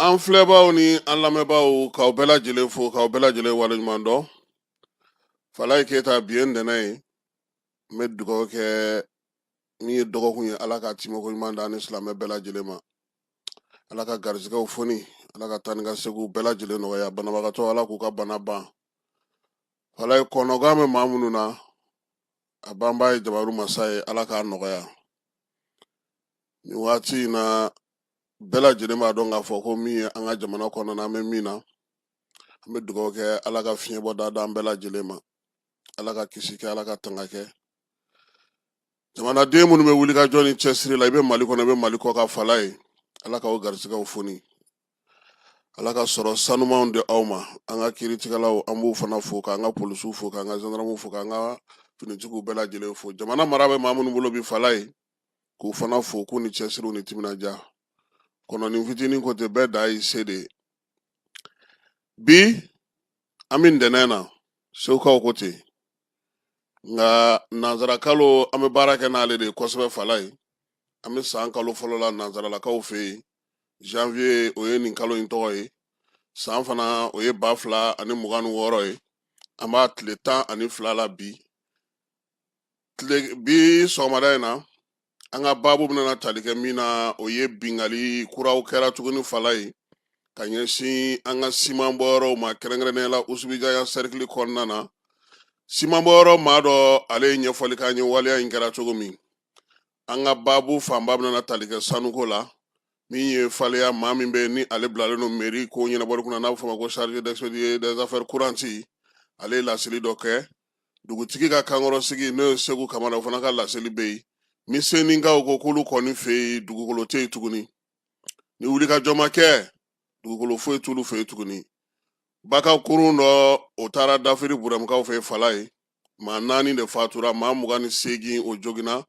An filɛbaaw ni an lamɛnbaaw, k'aw bɛɛ lajɛlen fo, k'aw bɛɛ lajɛlen waleɲuman dɔn. Falayi Keyita, bi ye ntɛnɛn ye. N bɛ dugawu kɛ min ye dɔgɔkun ye, Ala ka timɛko ɲuman d'an ni silamɛ bɛɛ lajɛlen ma. Ala ka garijɛgɛw foni, Ala ka taa ni ka seginw bɛɛ lajɛlen nɔgɔya. Banabagatɔ, Ala k'u ka bana ban. Falayi, kɔnɔgan bɛ maa minnu na, a banba ye jabaru masa ye, Ala k'a nɔgɔya. Nin waati in na, bɛɛ lajɛlen b'a dɔn k'a fɔ ko min ye an ka jamana kɔnɔna, an bɛ min na, an bɛ dugawu kɛ, Ala ka fiɲɛbɔ da d'an bɛɛ lajɛlen ma, Ala ka kisi kɛ, Ala ka tanga kɛ. Jamanaden minnu bɛ wuli ka jɔ ni cɛsiri la, i bɛ Mali kɔnɔ, i bɛ Mali kɔkan, Falayi, Ala k'aw garisigɛw foni, Ala ka sɔrɔ sanumanw di aw ma. An ka kiiritigɛlaw, an b'u fana fo, k'an ka polisiw fo, k'an ka zandarmuw fo, k'an ka finitigiw bɛɛ lajɛlen fo. Jamana mara bɛ maa minnu bolo bi, Falayi, k'u fana fo, k'u ni cɛsiriw ni timinandiya. Kɔnɔnin fitinin ko tɛ, bɛɛ dan y'i se de ye. Bi an bɛ ntɛnɛn na, segukaw ko ten, nka nanzara kalo, an bɛ baara kɛ n'ale de ye kosɛbɛ. Falayi, an bɛ san kalo fɔlɔ la nanzaralakaw fɛ yen, janvier, o ye nin kalo in tɔgɔ ye. San fana, o ye 2026 ye. An b'a tile 12 la bi. Tile bi sɔgɔmada in na, an ka baabu bɛna tali kɛ min na, o ye bingali kuraw kɛra tuguni, Falayi, ka ɲɛsin an ka siman bɔyɔrɔw ma, kɛrɛnkɛrɛnnenya la Usubijaya sɛrikili kɔnɔna na. Siman bɔyɔrɔ maa dɔ, ale ye ɲɛfɔli k'an ye waleya in kɛra cogo min. An ka baabu fanba bɛna tali kɛ sanuko la. Min ye faleya, maa min bɛ ni ale bilalen don mairie ko ɲɛnabɔli kunna, n'a bɛ fɔ a ma ko chargé d'expédier des affaires courantes, ale ye laseli dɔ kɛ. Dugutigi ka kankɔrɔsigi, n'o ye Segu Kamara, o fana ka laseli bɛ yen. Miseninkaw ko k'olu kɔni fɛ yen, dugukolo tɛ yen tuguni. Ni wulikajɔ ma kɛ, dugukolo foyi t'olu fɛ yen tuguni. Baka kurun dɔ, o taara dafiri Burɛmukaw fɛ yen, Falayi. Maa 4 de fatura, maa 28, o joginna.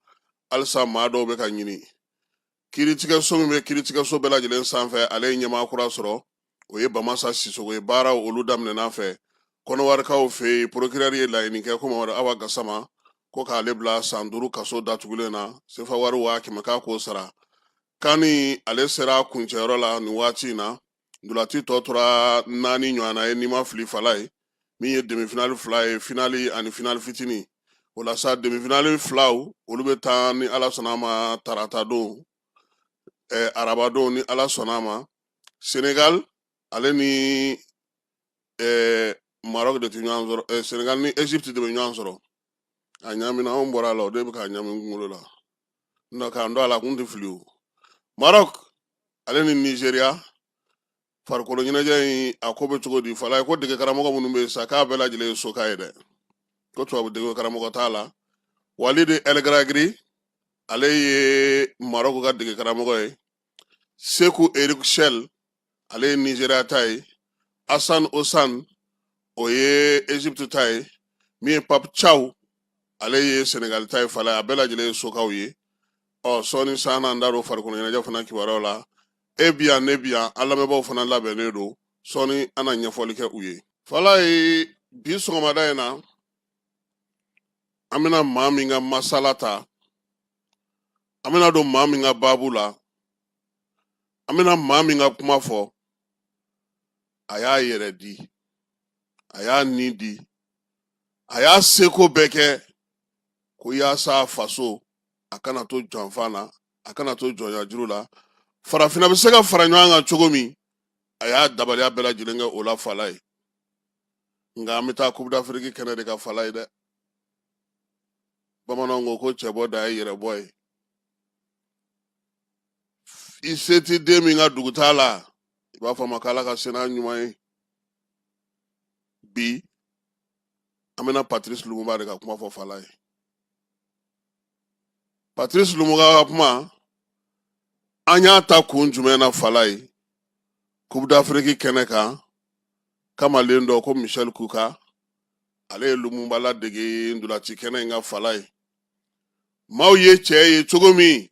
Halisa maa dɔw bɛ ka ɲini. Kiiritigɛso min bɛ kiiritigɛso bɛɛ lajɛlen sanfɛ, ale ye ɲɛmaa kura sɔrɔ, o ye Bamasa Sisoko ye. Baaraw olu daminɛna fɛ Kɔnɔwarikaw fɛ yen. Procureur ye laɲini kɛ ko Mamadu Awa Gasama, ko k'ale bila san 5 kaso datugulen na, sefa wari 100,000, k'a k'o sara. CAN, ale sera a kuncɛyɔrɔ la nin waati in na. Ntolaci tɔ tora 4 ɲɔgɔnna ye, n'i ma fili, Falayi. Min ye demi-finale 2 ye, finale ani finale fitinin. O la sa, demi-finale filaw, olu bɛ taa ni Ala sɔnna a ma tarata don, araba don, ni Ala sɔnna a ma. Senegal ale ni Maroc de tɛ ɲɔgɔn sɔrɔ, Senegal ni Egypte de bɛ ɲɔgɔn sɔrɔ. A ɲaamina, anw bɔra a la, o de bɛ k'a ɲaami n kunkolo la. Nka k'an to a la, a kun tɛ fili o. Maroc ale ni Nigeria, farikolo ɲɛnajɛ in, a ko bɛ cogo di, Falayi? Ko dege karamɔgɔ minnu bɛ yen sa, k'a bɛɛ lajɛlen ye soka ye dɛ, ko tubabu dege karamɔgɔ t'a la. Walid El Regragui, ale ye Maroc ka dege karamɔgɔ ye. Seku Eric Chelle, ale ye Nigeria ta ye. Hassan Osan, o ye Egypte ta ye. Min ye Pape Thiaw, ale ye Senegal ta ye. Falayi, a bɛɛ lajɛlen ye sokaw ye. Ɔ sɔɔni san, n'an da don farikolo ɲɛnajɛ fana kibaruyaw la. E bi yan, ne bi yan, an lamɛnbaaw fana labɛnnen don. Sɔɔni an na ɲɛfɔli kɛ u ye. Falayi, bi sɔgɔmada in na, an bɛna maa min ka masala ta, an bɛna don maa min ka baabu la, an bɛna maa min ka kuma fɔ, a y'a yɛrɛ di, a y'a ni di, a y'a seko bɛɛ kɛ ko yaasa faso a kana to janfa na, a kana to jɔnya juru la, farafinna bɛ se ka fara ɲɔgɔn kan cogo min, a y'a dabaliya bɛɛ lajɛlen kɛ o la, Falayi. Nka an bɛ taa Coupe d'Afrique kɛnɛ de kan, Falayi dɛ. Bamananw ko ko cɛbɔ dan ye yɛrɛbɔ ye. I se tɛ den min ka dugutaa la, i b'a fɔ a ma k'Ala ka se n'a ɲuman ye. Bi an bɛna Patrice Lumumba de ka kuma fɔ, Falayi. Patrice Lumumba ka kuma, an y'a ta kun jumɛn na, Falayi? Coupe d'Afrique kɛnɛ kan, kamalen dɔ ko Michel Kuka, ale ye Lumumba ladege ntolaci kɛnɛ in kan, Falayi. Maaw ye cɛ ye cogo min,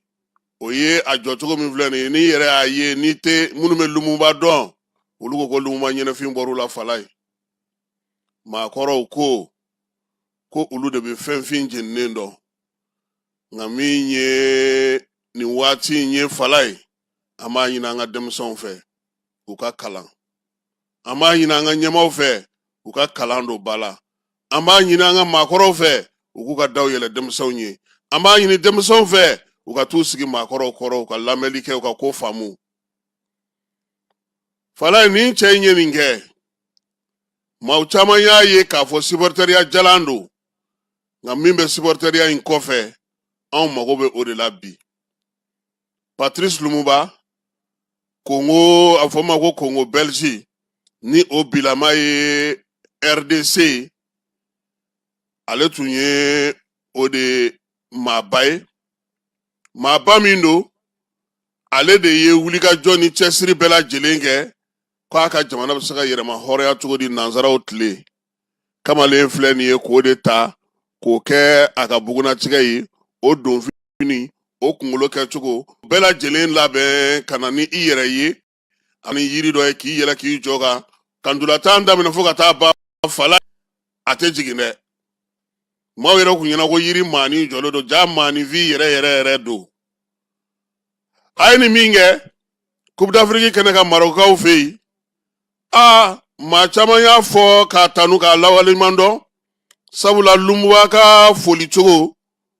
o ye a jɔ cogo min filɛ nin ye, n'i yɛrɛ y'a ye, n'i tɛ minnu bɛ Lumumba dɔn, olu ko ko Lumumba ɲɛnafin bɔr'u la, Falayi. Maakɔrɔw ko ko olu de bɛ fɛn fin jeninen dɔn. Nka min ye nin waati in ye, Falayi, an b'a ɲini an ka denmisɛnw fɛ. U ka kalan. An b'a ɲini an ka ɲɛmaaw fɛ, u ka kalan don ba la. An b'a ɲini an ka maakɔrɔw fɛ, u k'u ka daw yɛlɛ denmisɛnw ye. An b'a ɲini denmisɛnw fɛ, u ka t'u sigi maakɔrɔw kɔrɔ, u ka lamɛnli kɛ, u ka ko faamu. Falaye, nin cɛ in ye nin kɛ, maaw caman y'a ye k'a fɔ supporteriya jalan don, nka min bɛ supporteriya in kɔfɛ, anw mago bɛ o de la bi. Patrice Lumumba, Kongo, a fɔ ma ko Kongo Belge, ni o bilama ye RDC, ale tun ye o de maaba ye. Maaba min don, ale de ye wulikajɔ ni cɛsiri bɛɛ lajɛlen kɛ k'a ka jamana bɛ se ka yɛrɛma hɔrɔnya cogo di nansaraw tile. Kamalen filɛ nin ye k'o de ta k'o kɛ a ka bugunnatigɛ ye, o donfini, o kunkolo kɛcogo bɛɛ lajɛlen labɛn ka na ni i yɛrɛ ye ani yiri dɔ ye, k'i yɛlɛ k'i jɔ ka ntolatan daminɛ fo ka taa ban. Fala, a tɛ jigin dɛ. Maaw yɛrɛ kun ɲɛna ko yiri maanin jɔlen don, ja maaninfin yɛrɛ yɛrɛ yɛrɛ don. A ye nin min kɛ Coupe d'Afrique kɛnɛ kan Marɔkukaw fɛ yen, aa, maa caman y'a fɔ k'a tanu, k'a lawaleɲuman dɔn, sabula Lumumba ka foli cogo,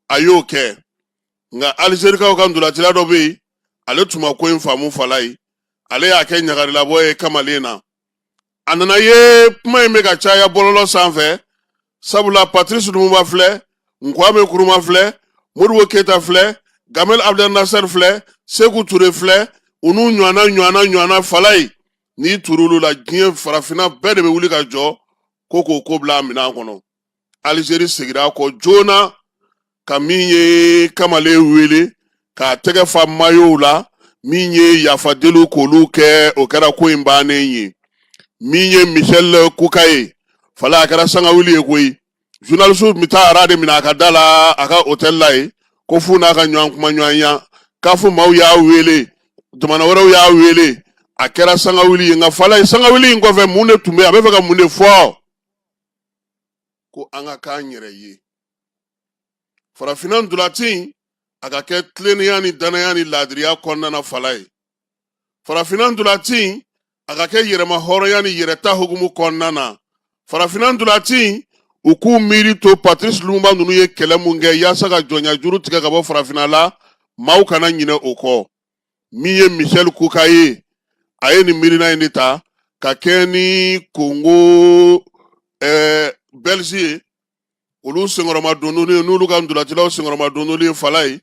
a y'o kɛ. Nka Alizerikaw ka ntolacila dɔ bɛ yen, ale tun ma ko in faamu. Falaye, ale y'a kɛ ɲagarilabɔ ye kamalen na. A nana ye kuma in bɛ ka caya bɔlɔlɔ sanfɛ, sabula Patrice Lumumba filɛ, Kwame Nkrumah filɛ, Modibo Keyita filɛ, Gamal Abdel Nasser filɛ, Seku Ture filɛ, u n'u ɲɔgɔnna ɲɔgɔnna ɲɔgɔnna. Falaye, n'i tur'olu la, diɲɛ farafinna bɛɛ de bɛ wuli ka jɔ ko k'o ko bila a minɛn kɔnɔ. Alizeri seginna a kɔ joona ka min ye kamalen wele k'a tɛgɛ fa mayow la, min ye yafadeliw k'olu kɛ, o kɛra ko in bannen ye. Min ye Michel Kouka ye, Fala, a kɛra sangawuli ye koyi. Journaliste bɛ taa ara de minɛ a ka da la, a ka hôtel la yen, ko f'u n'a ka ɲɔgɔn kuma ɲɔgɔnya. CAF maaw y'a wele, jamana wɛrɛw y'a wele, a kɛra sangawuli ye. Nka Fala ye, sangawuli in kɔfɛ, mun de tun bɛ yen? A bɛ fɛ ka mun de fɔ? Ko an ka k'an yɛrɛ ye. Farafinna ntolati, a ka kɛ tilennenya ni danaya ni laadiriya kɔnɔna na. Fala ye, farafinna ntolati, a ka kɛ yɛrɛma hɔrɔnya ni yɛrɛta hukumu kɔnɔna na. Farafinna ntolati, u k'u miiri to Patrice Lumumba ninnu ye kɛlɛ mun kɛ yaasa ka jɔnya juru tigɛ ka bɔ farafinna la, maaw kana ɲinɛ o kɔ. Min ye Michel Kouka ye, a ye nin miirina in de ta ka kɛ ni Kongo Belge ye, olu senkɔrɔmadondonni n'olu ka ntolacilaw senkɔrɔmadondonni ye. Fala ye,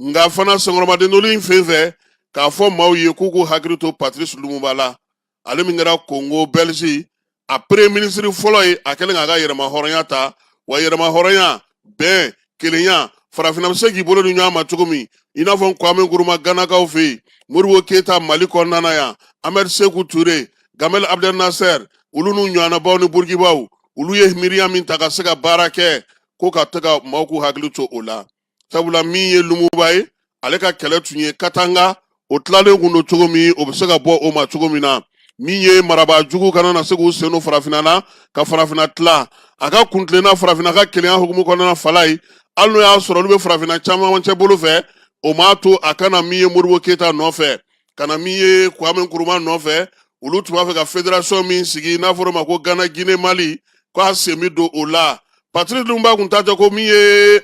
nka fana senkɔrɔmadondonni in fɛn fɛ k'a fɔ maaw ye k'u k'u hakili to Patrice Lumumba la, ale min kɛra Kongo Belge a premier ministre fɔlɔ ye, a kɛlen k'a ka yɛrɛma hɔrɔnya ta. Wa yɛrɛma hɔrɔnya, bɛn, kelenya, farafinna bɛ se k'i bolo di ɲɔgɔn ma cogo min, i n'a fɔ Kwame Nkrumah Ganakaw fɛ yen, Modibo Keyita Mali kɔnɔna na yan, Ahmed Seku Ture, Gamal Abdel Nasser, olu n'u ɲɔgɔnnabaw ni Burukibaw, olu ye miiriya min ta ka se ka baara kɛ, ko ka to ka maaw k'u hakili to o la. Sabula min ye Lumumba ye, ale ka kɛlɛ tun ye Katanga, o tilalen kun don cogo min, o bɛ se ka bɔ o ma cogo min na, min ye marabaa jugu kana na se k'u sen don farafinna na ka farafinna tila. A ka kuntilenna farafinna ka kelenya hukumu kɔnɔna. Fala ye, hali n'o y'a sɔrɔ olu bɛ farafinna camancɛ bolo fɛ, o m'a to a kana min ye Modibo Keyita nɔfɛ, ka na min ye Kwame Nkrumah nɔfɛ. Olu tun b'a fɛ ka fédération min sigi n'a fɔra o ma ko Ghana, Guinée, Mali, k'a sen bɛ don o la. Patrice Lumumba kun ta tɛ ko min ye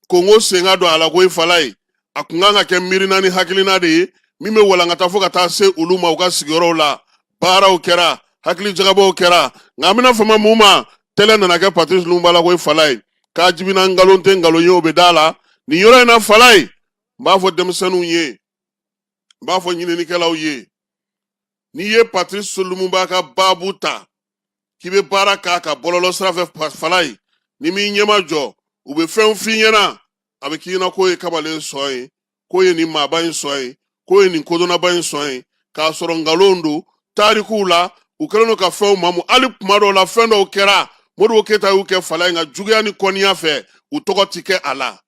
Kongo sen ka don a la koyi. Fala ye, a kun kan ka kɛ miirina ni hakilina de ye min bɛ walankata fo ka taa se olu ma u ka sigiyɔrɔw la. Baaraw kɛra, hakili jagabɔw kɛra, nka an bɛna fama mun ma? Tɛlɛ nana kɛ Patrice Lumumba la koyi. Fala ye, k'a jibina nkalon tɛ nkalon ye, o bɛ da la nin yɔrɔ in na. Fala ye, n b'a fɔ denmisɛnninw ye, n b'a fɔ ɲininikɛlaw ye, n'i ye Patrice Lumumba ka baabu ta k'i bɛ baara k'a ka bɔlɔlɔ sira fɛ, Fala ye, ni m'i ɲɛma jɔ, u bɛ fɛn f'i ɲɛna, a bɛ k'i ɲɛna k'o ye kamalen sɔn ye, k'o ye nin maaba in sɔn ye, k'o ye nin kodɔnnaba in sɔn ye, k'a sɔrɔ nkalon don. Tarikuw la, u kɛlen don ka fɛnw mamu. Hali kuma dɔw la, fɛn dɔw kɛra, Modibo Keyita y'u kɛ, Fala ye, nka juguya ni kɔniya fɛ, u tɔgɔ ti kɛ a la.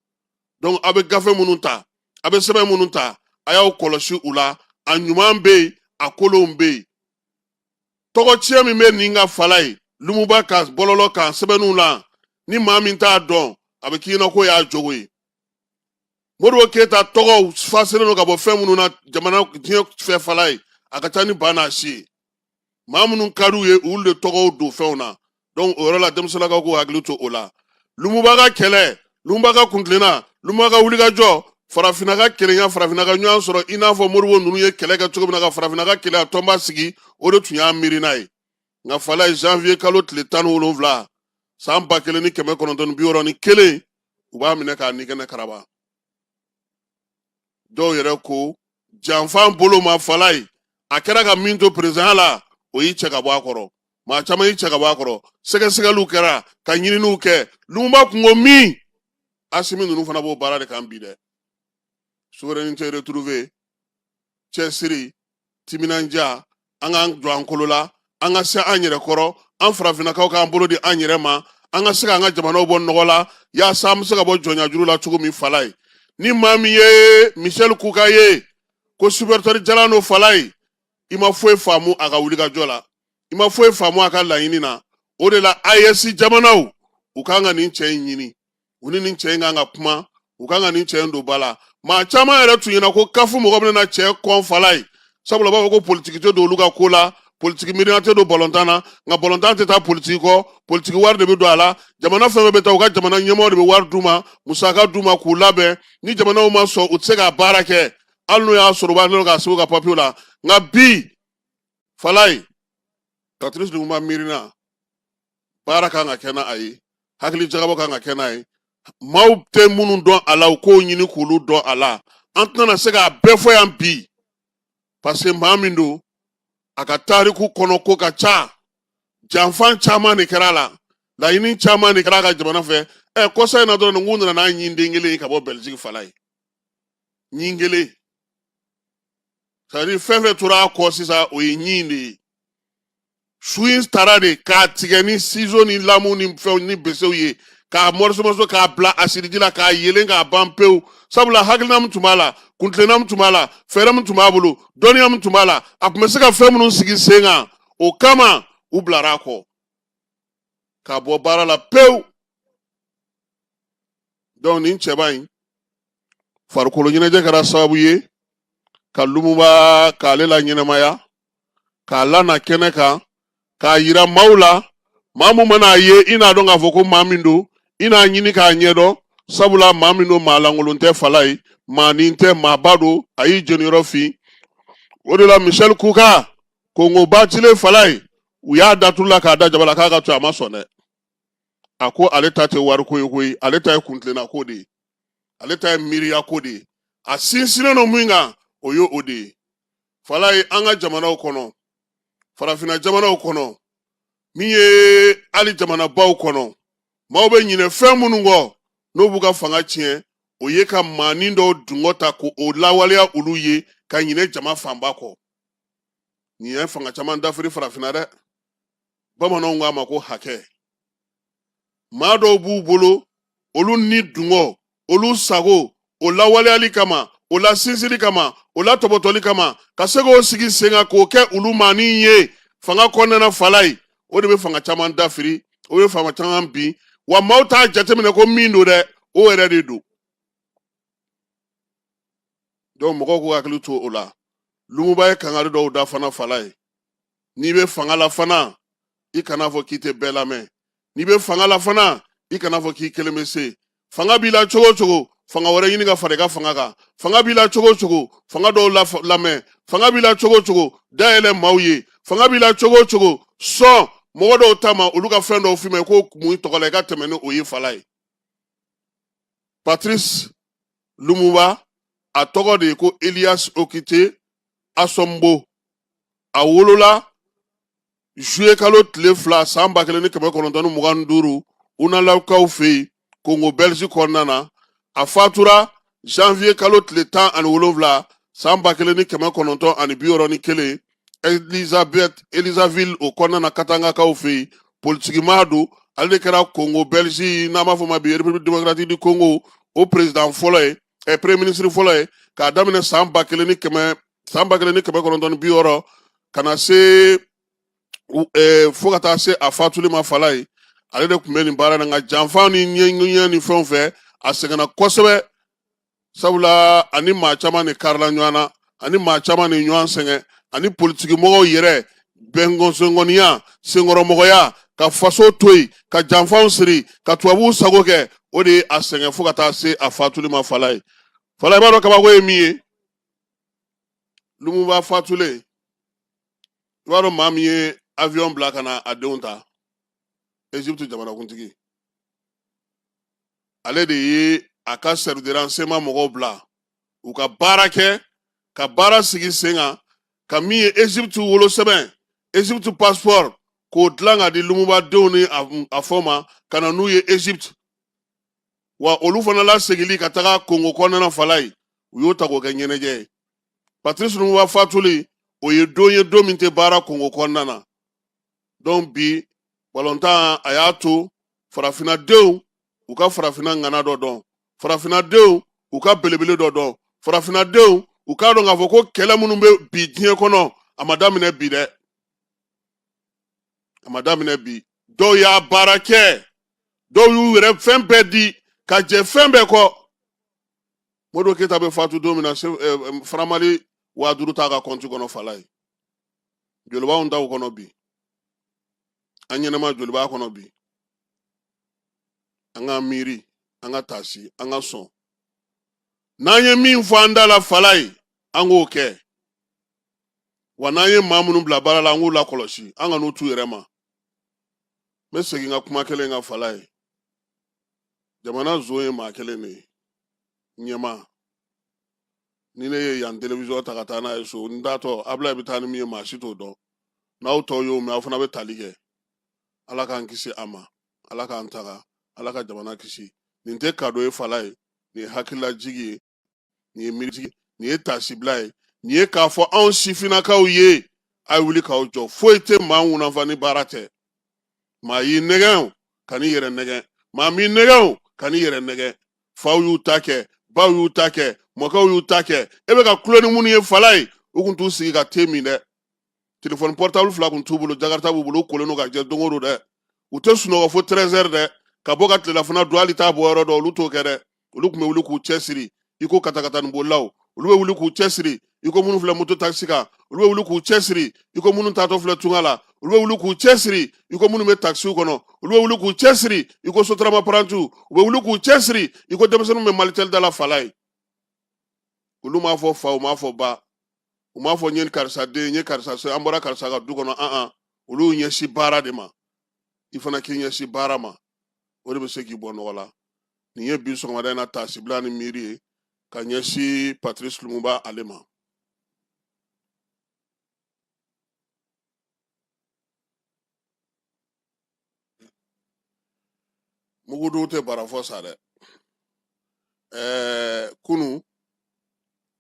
Donc a bɛ gafe minnu ta, a bɛ sɛbɛn minnu ta, a y'aw kɔlɔsi u la. A ɲuman bɛ yen, a kolonw bɛ yen. Tɔgɔ tiɲɛ min bɛ nin ka, Fala ye, Lumumba ka bɔlɔlɔ kan sɛbɛnniw la, ni maa min t'a dɔn, a bɛ k'i ɲɛna k'o y'a jogo ye. Modibo Keyita tɔgɔw faselen don ka bɔ fɛn minnu na jamana diɲɛ fɛ, Fala ye, A ka ca ni ba n'a si ye. Maa minnu ka d'u ye, olu de tɔgɔw don fɛnw na. Donc o yɔrɔ la, denmisɛnninlakaw k'u hakili to o la. Lumumba ka kɛlɛ, Lumumba ka kuntilenna, Lumumba ka wulikajɔ, farafinna ka kelenya, farafinna ka ɲɔgɔn sɔrɔ, i n'a fɔ Modibo ninnu ye kɛlɛ kɛ cogo min na ka farafinna ka kelenya tɔnba sigi, o de tun y'a miirina ye. Nka falaye, janvier kalo tile 17, san 1961, u b'a minɛ k'a nikɛnɛ karaba. Dɔw yɛrɛ ko janfan bolo ma. Falaye, a kɛra ka min to perezidanya la, o y'i cɛ ka bɔ a kɔrɔ. Maa caman y'i cɛ ka bɔ a kɔrɔ. Sɛgɛsɛgɛliw kɛra ka ɲininiw kɛ. Lumumba kun ko min, Asimi ninnu fana b'o baara de kan bi dɛ. Souveraineté retrouvée, cɛsiri, timinandiya, an k'an jɔ an kolo la, an ka se an yɛrɛ kɔrɔ, an farafinnakaw k'an bolo di an yɛrɛ ma, an ka se k'an ka jamanaw bɔ nɔgɔ la, yaasa an bɛ se ka bɔ jɔnyajuru la cogo min. Falaye, ni maa min ye Michel Kuka ye ko supporter jalan don, falaye, i ma foyi faamu a ka wulikajɔ la, i ma foyi faamu a ka laɲini na. O de la AES jamanaw, u kan ka nin cɛ in ɲini, u ni nin cɛ in kan ka kuma, u kan ka nin cɛ in don ba la. Maa caman yɛrɛ tun ɲɛna ko CAF mɔgɔ bɛna cɛ kɔn falaye, sabula u b'a fɔ ko politiki tɛ don olu ka ko la, politiki miiriya tɛ don balontan na. Nka balontan tɛ taa politiki kɔ, politiki wari de bɛ don a la. Jamana fɛn fɛn bɛ taa, u ka jamana ɲɛmɔgɔ de bɛ wari d'u ma, musaka d'u ma k'u labɛn. Ni jamanaw ma sɔn, u tɛ se ka baara kɛ, hali n'o y'a sɔrɔ u b'a k'a sɛbɛn u ka papiyew la. Nka bi falaye, Patrice Lumumba miirina, baara kan ka kɛ n'a ye, hakili jagabɔ kan ka kɛ n'a ye. Maaw tɛ minnu dɔn a la, u k'o ɲini k'olu dɔn a la. An tɛna se k'a bɛɛ fɔ yan bi, parce que maa min don, a ka tariku kɔnɔ ko ka ca, janfan caman de kɛra a la, laɲini caman de kɛra a ka jamana fɛ. Ɛ, kɔsa in na dɔrɔn, k'u nana n'a ɲinden kelen ye ka bɔ Bɛliziki falaye, ɲin kelen. C'est à dire fɛn fɛn tora a kɔ sisan, o ye ɲin de ye. Su in tara de k'a tigɛ ni ciseau ni lamu ni fɛnw ni besew ye, k'a morceau morceau, k'a bila asiriji la, k'a yelen k'a ban pewu. Sabula hakilina min tun b'a la, kuntilenna min tun b'a la, fɛɛrɛ min tun b'a bolo, dɔnniya min tun b'a la, a tun bɛ se ka fɛn minnu sigi sen kan, o kama u bilara a kɔ k'a bɔ baara la pewu. Donc nin cɛba in farikolo ɲɛnajɛ kɛra sababu ye ka Lumumba k'ale la ɲɛnamaya, k'a lana kɛnɛ kan, k'a yira maaw la. Maa mun mana a ye, i n'a dɔn k'a fɔ ko maa min don, i n'a ɲini k'a ɲɛdɔn, sabula maa min don, maa lankolon tɛ falaye, maanin tɛ, maaba don, a y'i jeniyɔrɔ fin. O de la Michel Kuka, Kongo Batile falaye, u y'a daturu la k'a da jaba la k'a ka to, a ma sɔn dɛ. A ko ale ta tɛ wariko ye koyi, ale ta ye kuntilenna ko de ye, ale ta ye miiriya ko de ye. A sinsinnen don min kan, o ye o de ye falaye. An ka jamanaw kɔnɔ, farafinna jamanaw kɔnɔ, min ye hali jamanabaw kɔnɔ, maaw bɛ ɲinɛ fɛn minnu kɔ n'o b'u ka fanga tiɲɛ, o ye ka maanin dɔw dungɔ ta k'o lawaleya olu ye, ka ɲinɛ jama fanba kɔ. Nin ye fanga caman dafiri farafinna dɛ. Bamananw k'a ma ko hakɛ. Maa dɔw b'u bolo, olu ni dungɔ, olu sago, o lawaleyali kama, o la sinsinli kama, o la tɔbɔtɔli kama, ka se k'o sigi sen kan k'o kɛ olu maanin ye fanga kɔnɔna falaye, o de bɛ fanga caman dafiri, o bɛ fanga caman bin. Wa maaw t'a jateminɛ ko min don dɛ, o yɛrɛ de don. Donc mɔgɔw k'u hakili to o la. Lumumba ye kangari dɔw da fana falaye. N'i bɛ fanga la fana, i kana fɔ k'i tɛ bɛɛ lamɛn. N'i bɛ fanga la fana, i kana fɔ k'i kelen bɛ se. Fanga b'i la cogo o cogo, fanga wɛrɛ ɲini ka fara i ka fanga kan. Fanga b'i la cogo o cogo, fanga dɔw lamɛn. Fanga b'i la cogo o cogo, dayɛlɛ maaw ye. Fanga b'i la cogo o cogo, sɔn mɔgɔ dɔw ta ma, olu ka fɛn dɔw f'i ma, i k'o mun i tɔgɔ la, i ka tɛmɛ ni o ye falaye. Patrice Lumumba, a tɔgɔ de ye ko Elias Okite Asombo. A wolola juillet kalo tile 2, san 1925, Unalakaw fɛ yen, Kongo Belge kɔnɔna na. A fatura janvier kalo tile 17, san 1961, Elizabeth Elizaville o kɔnɔna na, Katangakaw fɛ yen. Politikimaa don. Ale de kɛra Kongo Belge, n'an b'a fɔ ma bi République démocratique du Congo, o président fɔlɔ ye, premier ministre fɔlɔ ye, k'a daminɛ san 1960 ka na se fo ka taa se a fatuli ma falaye. Ale de tun bɛ nin baara in na. Nka janfa ni ɲɛɲɛ ni fɛnw fɛ, a sɛgɛnna kosɛbɛ, sabula ani maa caman de karila ɲɔgɔn na, ani maa caman de ɲɔgɔn sɛgɛn. ani politikimɔgɔw yɛrɛ bɛnkɔnsɔngɔniya, senkɔrɔmɔgɔya, ka faso to yen, ka janfanw siri, ka tubabuw sago kɛ, o de ye a sɛgɛn fo ka taa se a fatuli ma. Falaye, Falaye, i b'a dɔn kabako ye min ye? Lumumba fatulen, i b'a dɔn maa min ye avion bila ka na a denw ta? Egypte jamanakuntigi, ale de ye a ka service de renseignement mɔgɔw bila u ka baara kɛ, ka baara sigi sen kan, ka min ye Egypte wolosɛbɛn, Egypte passeport, k'o dilan ka di Lumumba denw ni a fɔ ma ka na n'u ye Egypte. Wa olu fana lasegili ka taga Kongo kɔnɔna, Falaye, u y'o ta k'o kɛ ɲɛnajɛ ye. Patrice Lumumba fatuli, o ye don ye, don min tɛ baara Kongo kɔnɔna na. Donc bi balontan, a y'a to farafinnadenw u ka farafinna ŋana dɔ dɔn, farafinnadenw u ka belebele dɔ dɔn, farafinnadenw u k'a dɔn k'a fɔ ko kɛlɛ minnu bɛ bi diɲɛ kɔnɔ, a ma daminɛ bi dɛ, a ma daminɛ bi. Dɔw y'a baara kɛ, dɔw y'u yɛrɛ fɛn bɛɛ di ka jɛ fɛn bɛɛ kɔ. Modibo Keyita bɛ fatu don min na, franc Mali 5000 t'a ka kɔnti kɔnɔ. Falaye, joli b'anw taw kɔnɔ bi? An ɲɛnama, joli b'a kɔnɔ bi? An ka miiri, an ka taasi, an ka sɔn n'an ye min fɔ an da la, Falaye, an k'o kɛ. Wa n'an ye maa minnu bila baara la, an k'u lakɔlɔsi, an kan'u t'u yɛrɛ ma. N bɛ segin ka kuma kelen kan, Falaye. Jamana zon ye maa kelen de ye, ɲɛmaa. Ni ne ye yan télévision ta ka taa n'a ye so, n taatɔ, Abulayi bɛ taa ni min ye, maa si t'o dɔn. N'aw tɔw y'o mɛn, aw fana bɛ tali kɛ. Ala k'an kisi a ma, Ala k'an taga, Ala ka jamana kisi. Nin tɛ cadeau ye, Falaye, nin ye hakililajigi ye, nin ye miirijigi, nin ye taasibila ye, nin ye k'a fɔ anw sifinnakaw ye, a ye wuli k'aw jɔ. Foyi tɛ maa ŋunanfa ni baara tɛ. Maa y'i nɛgɛn o, kan'i yɛrɛ nɛgɛn. Maa m'i nɛgɛn o, kan'i yɛrɛ nɛgɛn. Faw y'u ta kɛ, baw y'u ta kɛ, mɔkɛw y'u ta kɛ. E bɛ ka kulo ni minnu ye, Falaye, u kun t'u sigi ka te min dɛ. Telefɔni portable fila kun t'u bolo, jakarta b'u bolo, u kolen don ka jɛ don o don dɛ. U tɛ sunɔgɔ fo 13 heures dɛ, ka bɔ ka tilelafana dun, hali t'a bɔ yɔrɔ dɔn, olu t'o kɛ dɛ. Olu tun bɛ wuli k'u cɛsiri i ko katakatani bolilaw, olu bɛ wuli k'u cɛsiri i ko minnu filɛ moto taxi kan, olu bɛ wuli k'u cɛsiri i ko minnu taatɔ filɛ tunga la, olu bɛ wuli k'u cɛsiri i ko minnu bɛ taxi kɔnɔ, olu bɛ wuli k'u cɛsiri i ko sotarama parantiw, u bɛ wuli k'u cɛsiri i ko denmisɛnninw bɛ Malitel da la, Falaye. Olu m'a fɔ fa, u m'a fɔ ba, u m'a fɔ n ye karisa den, n ye karisa se, an bɔra karisa ka du kɔnɔ. An an olu y'u ɲɛsin baara de ma. I fana k'i ɲɛsin baara ma, o de bɛ se k'i bɔ nɔgɔ la. Nin ye bi sɔgɔmada in na taasibila ni miiri ye ka ɲɛsin Patrice Lumumba ale ma. Mugudugu tɛ bara fɔ sa dɛ. Kunu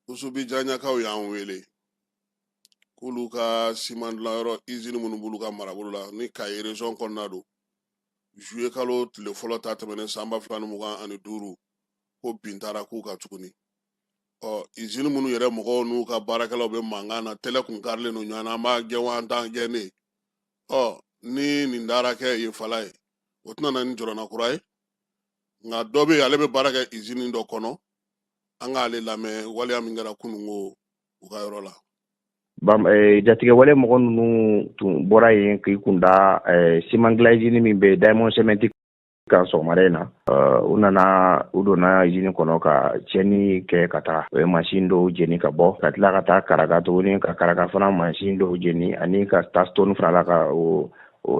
Usubi Jaɲakaw y'an wele k'olu ka siman dilanyɔrɔ izini minnu b'olu ka marabolo la ni Kayi région kɔnɔna don, juillet kalo tile fɔlɔ ta tɛmɛnen san 2025, ko bin taara k'u kan tuguni. Ɔ izini minnu yɛrɛ mɔgɔw n'u ka baarakɛlaw bɛ mankan na, tɛlɛ kun karilen don ɲɔgɔn na, an b'a gɛn wa an t'an gɛn ne. Ɔ ni nin taara kɛ yen, Falaye, o tɛna na ni jɔrɔna kura ye. Nka dɔ bɛ yen, ale bɛ baara kɛ izini dɔ kɔnɔ, an k'ale lamɛn waleya min kɛra kununko u ka yɔrɔ la. Jatigɛwale mɔgɔ ninnu tun bɔra yen k'i kun da siman dilan izini min bɛ Diamond Cement kan sɔgɔmada in na. U nana, u donna izini kɔnɔ ka tiɲɛni kɛ ka taga. U ye mansin dɔw jeni ka bɔ, ka tila ka taa Karaga tuguni, ka Karaga fana mansin dɔw jeni, ani ka taa Stone fana la, ka o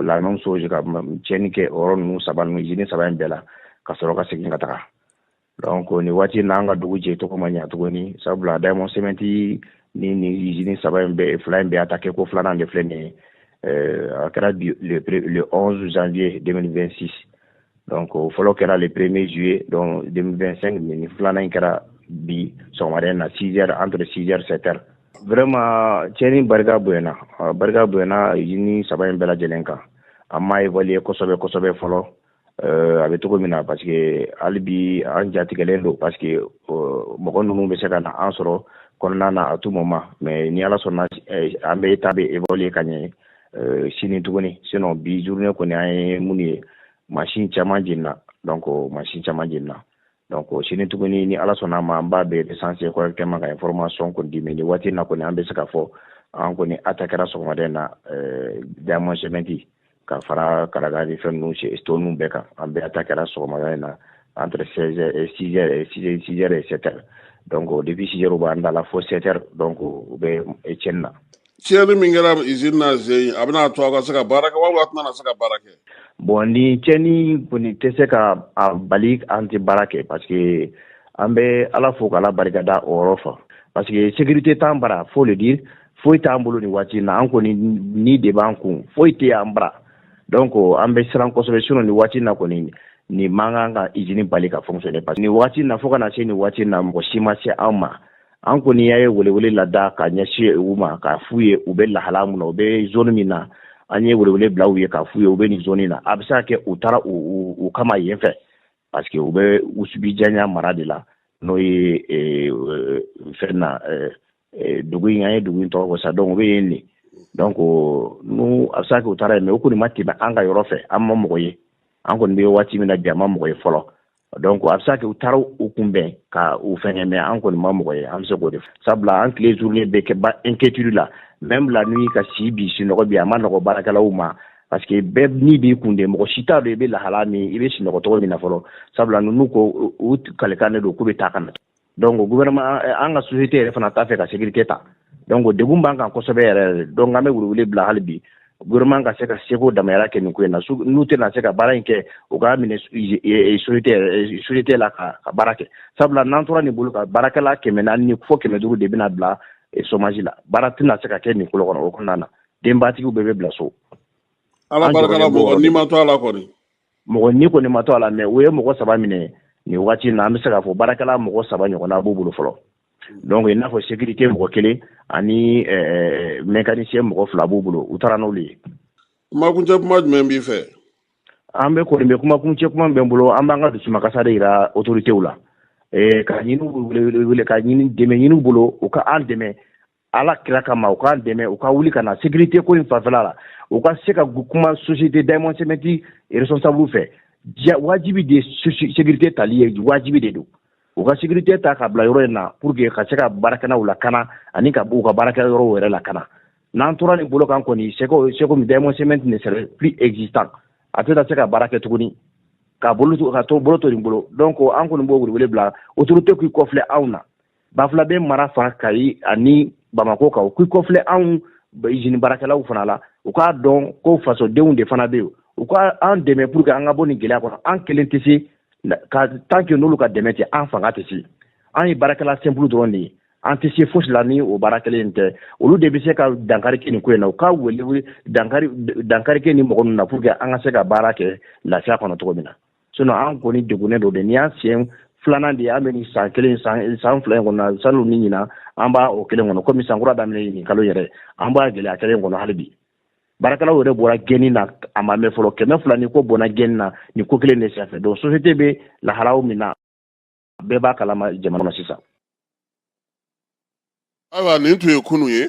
la même chose, ka tiɲɛni kɛ o yɔrɔ ninnu saba ninnu, izini saba in bɛɛ la, ka sɔrɔ ka segin ka taga. Donc nin waati in na, an ka dugu jɛ tɔgɔ ma ɲa tuguni, sabula Diamond Cement ni izini saba in bɛɛ, fila in bɛɛ attaqué ko filanan de filɛ nin ye. A kɛra bi le 11 janvier 2026. Donc o fɔlɔ kɛra le 1er juillet donc 2025, nin filanan in kɛra bi sɔgɔmada in na 6 heures, entre 6 heures 7 heures. Vraiment, tiɲɛni barika bonyana, barika bonyana izini saba in bɛɛ lajɛlen kan. An m'a évaluer kosɛbɛ kosɛbɛ fɔlɔ, a bɛ cogo min na, parce que hali bi an jatigɛlen don, parce que mɔgɔ ninnu bɛ se ka na an sɔrɔ kɔnɔna na à tout moment. Mais ni Ala sɔnna, an bɛ taa bɛ évaluer ka ɲɛ sini tuguni. Sinon bi journée kɔni, an ye mun ye, mansin caman jenina. Donc mansin caman jenina. Donc sini tuguni, ni Ala sɔnna a ma, an b'a bɛɛ recenser correctement ka information kɔni di. Mais nin waati in na kɔni, an bɛ se ka fɔ An kɔni attaquera sɔgɔmada in na Diamond Cement ka fara Karaga ni fɛn ninnu stone bɛɛ kan. An bɛɛ attaquera sɔgɔmada in na entre 16 heures et 6 heures et 6 heures et 7 heures. Donc depuis 6 heures u b'an da la fo 7 heures, donc u bɛ tiɲɛni na. Tiɲɛni min kɛra usine na zen, a bɛna to aw ka se ka baara kɛ wa a tɛna se ka baara kɛ? Bon, ni tiɲɛni kɔni tɛ se ka a bali an tɛ baara kɛ, parce que an bɛ Ala fo k'Ala barika da o yɔrɔ fɛ, parce que sécurité t'an bara, faut le dire. Foyi t'an bolo nin waati in na. An kɔni ni de b'an kun, foyi tɛ an bara. Donc an bɛ siran kosɛbɛ. Sinon nin waati in na kɔni, nin man kan ka usine bali ka fonctionner, parce que nin waati in na, fo ka na se nin waati in na, mɔgɔ si ma se an ma. An kɔni y'a ye welewele lada ka ɲɛsin u ma k'a f'u ye u bɛ lahala mun na, u bɛ zone min na. An ye welewele bila u ye k'a f'u ye u bɛ nin zone na. A bɛ se ka kɛ u taara u kama yen fɛ, parce que u bɛ Usubijanya mara de la, n'o ye fɛn na dugu in, an ye dugu in tɔgɔ fɔ sa. Donc u bɛ yen de. Donc n'u a bɛ se ka kɛ u taara yen, mais u kɔni ma tɛmɛ an ka yɔrɔ fɛ. An ma mɔgɔ ye. An kɔni bɛ waati min na bi, an ma mɔgɔ ye fɔlɔ. Donc a bɛ se ka kɛ u taara u kunbɛn ka u fɛngɛ, mais an kɔni ma mɔgɔ ye. An bɛ se k'o de fɔ, sabula an tile journée bɛ kɛ ba inquiétude la. Même la nuit, ka si bi sunɔgɔ bi, a ma nɔgɔ baarakɛlaw ma, parce que bɛɛ ni b'i kun de. Mɔgɔ si t'a dɔn i bɛ lahala min, i bɛ sunɔgɔ cogo min na fɔlɔ, sabula ninnu ko u kalikan de don k'u bɛ taa ka na. Donc gouvernement, an ka société yɛrɛ fana t'a fɛ ka sécurité ta. Donc degun b'an kan kosɛbɛ yɛrɛ yɛrɛ. Donc an bɛ welewele bila hali bi, gouvernement ka se ka seko damayira kɛ nin ko in na. N'u tɛna se ka baara in kɛ, u k'a minɛ société la ka baara kɛ, sabula n'an tora nin bolo ka baarakɛla 400 ni fo 500 de bɛna bila chômage la. Baara tɛna se ka kɛ nin kolo kɔnɔ. O kɔnɔna na, denbatigiw bɛɛ bɛ bila so. Ala barika la, mɔgɔ ni ma to a la kɔni. Mɔgɔ ni kɔni ma to a la, mais u ye mɔgɔ saba minɛ nin waati in na. An bɛ se k'a fɔ baarakɛla mɔgɔ saba ɲɔgɔnna b'u bolo fɔlɔ. Donc i n'a fɔ sécurité mɔgɔ kelen ani mécanicien mɔgɔ fila b'u bolo, u taara n'olu ye. Kumakuncɛ kuma jumɛn b'i fɛ? An bɛ kɔni bɛ kumakuncɛ kuma bɛ n bolo. An b'an ka dusumakasa de yira autoritéw la, ka ɲini wele, ka ɲini dɛmɛ ɲini u bolo, u ka an dɛmɛ Ala kira kama, u k'an dɛmɛ, u ka wuli ka na sécurité ko in fanfɛla la, u ka se ka kuma société Diamond Cement responsable fɛ. Wajibi de sécurité tali ye, wajibi de don u ka sécurité ta ka bila yɔrɔ in na pour que ka se ka baarakɛlaw lakana ani ka u ka baarakɛ yɔrɔw yɛrɛ lakana. N'an tora nin bolo kan kɔni, c'est comme Diamond Cement ne serait plus existant, a tɛna se ka baara kɛ tuguni ka bolo to ka to bolo to nin bolo. Donc an kɔni b'o welewele bila autorité k'i kɔfilɛ anw na. Bafulabe mara fan Kayi ani Bamako kan, u k'i kɔfilɛ anw usine baarakɛlaw fana la. U k'a dɔn ko fasodenw de fana bɛ yen. U ka an dɛmɛ pour que an ka bɔ nin gɛlɛya kɔnɔ. An kelen tɛ se ka, tant que n'olu ka dɛmɛ tɛ, an fanga tɛ se. An ye baarakɛla simple dɔrɔn de ye, an tɛ se fosi la ni o baara kelen in tɛ. Olu de bɛ se ka dankari kɛ nin ko in na. U ka wele dankari kɛ nin mɔgɔ ninnu na pour que an ka se ka baara kɛ lafiya kɔnɔ cogo min na. Sinon an kɔni degunnen don de. Nin y'an siɲɛ filanan de ye an bɛ nin san kelen, san 2 in kɔnɔ. Salon ni ɲinan, an b'a o kelen kɔnɔ. Komi san kura daminɛ nin kalo yɛrɛ, an b'a gɛlɛya kelen kɔnɔ hali bi. Baarakɛlaw yɛrɛ bɔra gɛnni na, a ma mɛn fɔlɔ, 200 ni ko bɔnna gɛnni na nin ko kelen de senfɛ. Donc société bɛ lahalaw min na, bɛɛ b'a kalama jamana kɔnɔ sisan. Ayiwa, nin tun ye kunu ye.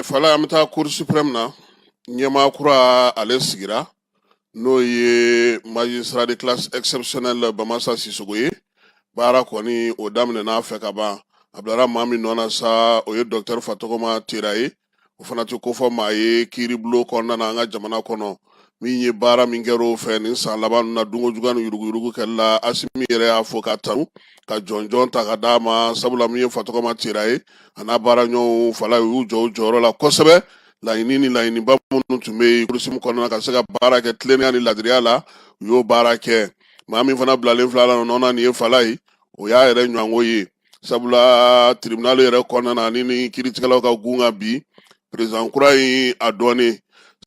Fala, an bɛ taa Cour suprême na. Ɲɛmaa kura ale sigira, n'o ye magistrat de classe exceptionnelle Bamasa Sisogo ye. Baara kɔni o daminɛna fɛ ka ban. A bilara maa min nɔ na sa, o ye docteur Fatɔgɔma Tera ye. O fana tɛ kofɔ maa ye kiiribulon kɔnɔna na an ka jamana kɔnɔ. Min ye baara min kɛra o fɛ nin san laban ninnu na, dunkojuguya ni yuruguyurugu kɛli la, Asimi yɛrɛ y'a fɔ ka tanu ka jɔnjɔn ta ka d'a ma, sabula min ye Fatɔgɔma Tera ye, a n'a baaraɲɔgɔnw fala, u y'u jɔ u jɔyɔrɔ la kosɛbɛ. Laɲini ni laɲiniba minnu tun bɛ yen Cour suprême kɔnɔna na, ka se ka baara kɛ tilennenya ni ladiriya la, u y'o baara kɛ. Maa min fana bilalen filɛ a la nɔ na nin ye fala ye, o y'a yɛrɛ ɲɔgɔnko ye, sabula tribunal yɛrɛ kɔnɔna na ni kiiritigɛlaw ka gun kan bi, président kura in a dɔɔnin,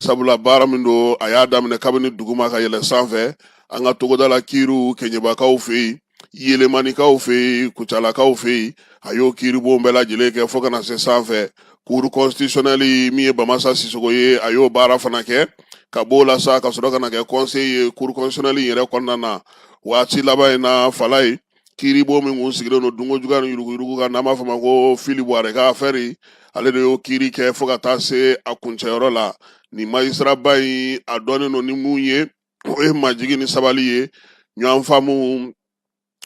sabula baara min don, a y'a daminɛ kabini duguma ka yɛlɛ sanfɛ. An ka togoda la kiiriw, Kɛɲɛbakaw fɛ yen, Yelemanikaw fɛ yen, Kucalakaw fɛ yen, a y'o kiiribon bɛɛ lajɛlen kɛ fo ka na se sanfɛ Cour constitutionnelle. Min ye Bamasa Sisogo ye, a y'o baara fana kɛ. Ka b'o la sa, ka sɔrɔ ka na kɛ conseiller ye Cour constitutionnelle yɛrɛ kɔnɔna na. Waati laban in na, fala ye, kiiribon min kun sigilen don dunkojuguya ni yuruguyurugu kan, n'an b'a fɔ ma ko Fily Bouaré ka affaire, ale de y'o kiiri kɛ fo ka taa se a kuncɛyɔrɔ la. Nin magistrat ba in, a dɔnnen don ni mun ye, o ye majigi ni sabali ye, ɲɔgɔn faamu.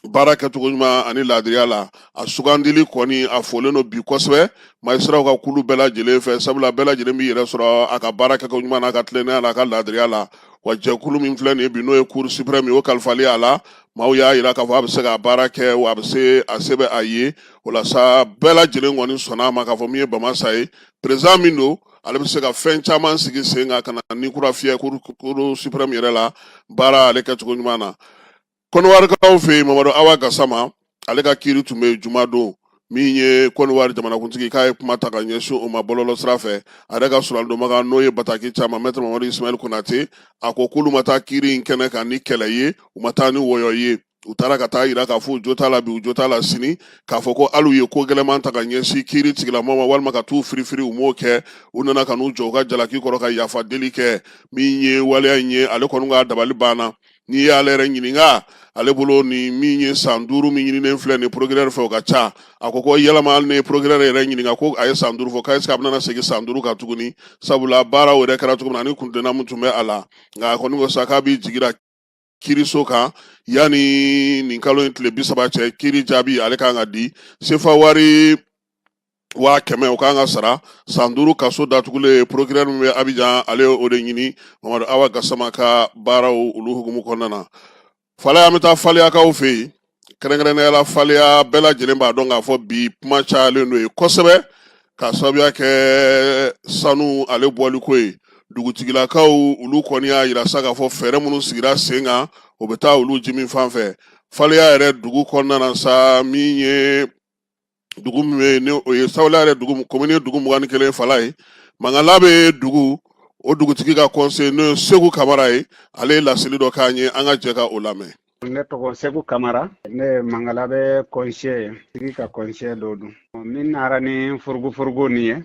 Baara kɛcogo ɲuman ani laadiriya la, a sugandili kɔni a folen don bi kosɛbɛ magistratw ka kulu bɛɛ lajɛlen fɛ, sabula bɛɛ lajɛlen b'i yɛrɛ sɔrɔ a ka baara kɛcogo ɲuman n'a ka tilennenya n'a ka laadiriya la. Wa jɛkulu min filɛ nin ye bi, n'o ye cour suprême ye, o kalifali a la, maaw y'a yira k'a fɔ a bɛ se ka baara kɛ, wa a bɛ se, a se bɛ a ye. O la sa, bɛɛ lajɛlen kɔni sɔnna a ma k'a fɔ min ye Bamasa ye, président min don, ale bɛ se ka fɛn caman sigi sen kan ka na ni kura fiyɛ cour suprême yɛrɛ la baara ale kɛcogo ɲuman na. Kɔnɔwarikaw fɛ yen, Mamadu Awa Gasama, ale ka kiiri tun bɛ jumadon. Min ye Kɔnɔwari jamanakuntigi k'a ye kuma ta ka ɲɛsin o ma bɔlɔlɔ sira fɛ, a yɛrɛ ka sɔrɔdonbaga, n'o ye bataki caman maître Mamadu Ismaël Konate, a ko k'olu ma taa kiiri in kɛnɛ kan ni kɛlɛ ye, u ma taa ni wɔyɔ ye. U taara ka taa yira k'a fɔ u jo t'a la bi, u jo t'a la sini, k'a fɔ ko hali u ye ko gɛlɛman ta ka ɲɛsin kiiri tigilamɔgɔ ma walima ka t'u firifiri, u m'o kɛ. U nana ka n'u jɔ u ka jalaki kɔrɔ ka yafa deli kɛ. Min ye waleya in ye, ale kɔni ka dabali banna. N'i y'ale yɛrɛ ɲininka, ale bolo ni min ye san 5 min ɲininen filɛ nin procureur fɛ, o ka ca. A ko ko yalama hali ni procureur yɛrɛ ɲininka ko a ye san 5 fɔ, k'a est-ce que a bɛna segin san 5 kan tuguni, sabula baaraw yɛrɛ kɛra cogo min na ani kuntilenna min tun bɛ a la. Nka a kɔni ko sa k'a b'i jigi da kiiriso kan yanni nin kalo in tile 30 cɛ, kiiri jaabi ale kan ka di. Sefa wari 100,000, o kan ka sara. San 5 kaso datugulen, procureur min bɛ Abijan, ale ye o de ɲini Mamadu Awa Gasama ka baaraw olu hukumu kɔnɔna na. Faleya, an bɛ taa Faleyakaw fɛ yen, kɛrɛnkɛrɛnnenya la Faleya bɛɛ lajɛlen b'a dɔn k'a fɔ bi kuma cayalen don yen kosɛbɛ k'a sababuya kɛ sanu ale bɔliko ye. Dugutigilakaw olu kɔni y'a yira sa k'a fɔ fɛɛrɛ minnu sigira sen kan, o bɛ taa olu ji min fan fɛ. Faleya yɛrɛ dugu kɔnɔna na sa, min ye dugu min bɛ yen, ni o ye Faleya yɛrɛ dugu komini ye dugu 21 fala ye, Mangala bɛ dugu o dugutigi ka conseiller, n'o ye Segu Kamara ye, ale ye laseli dɔ k'an ye, an ka jɛ ka o lamɛn. Ne tɔgɔ Segu Kamara, ne ye Mangalabɛ conseiller ye, tigi ka conseiller dɔ don. Min nara ni furugufurugu nin ye,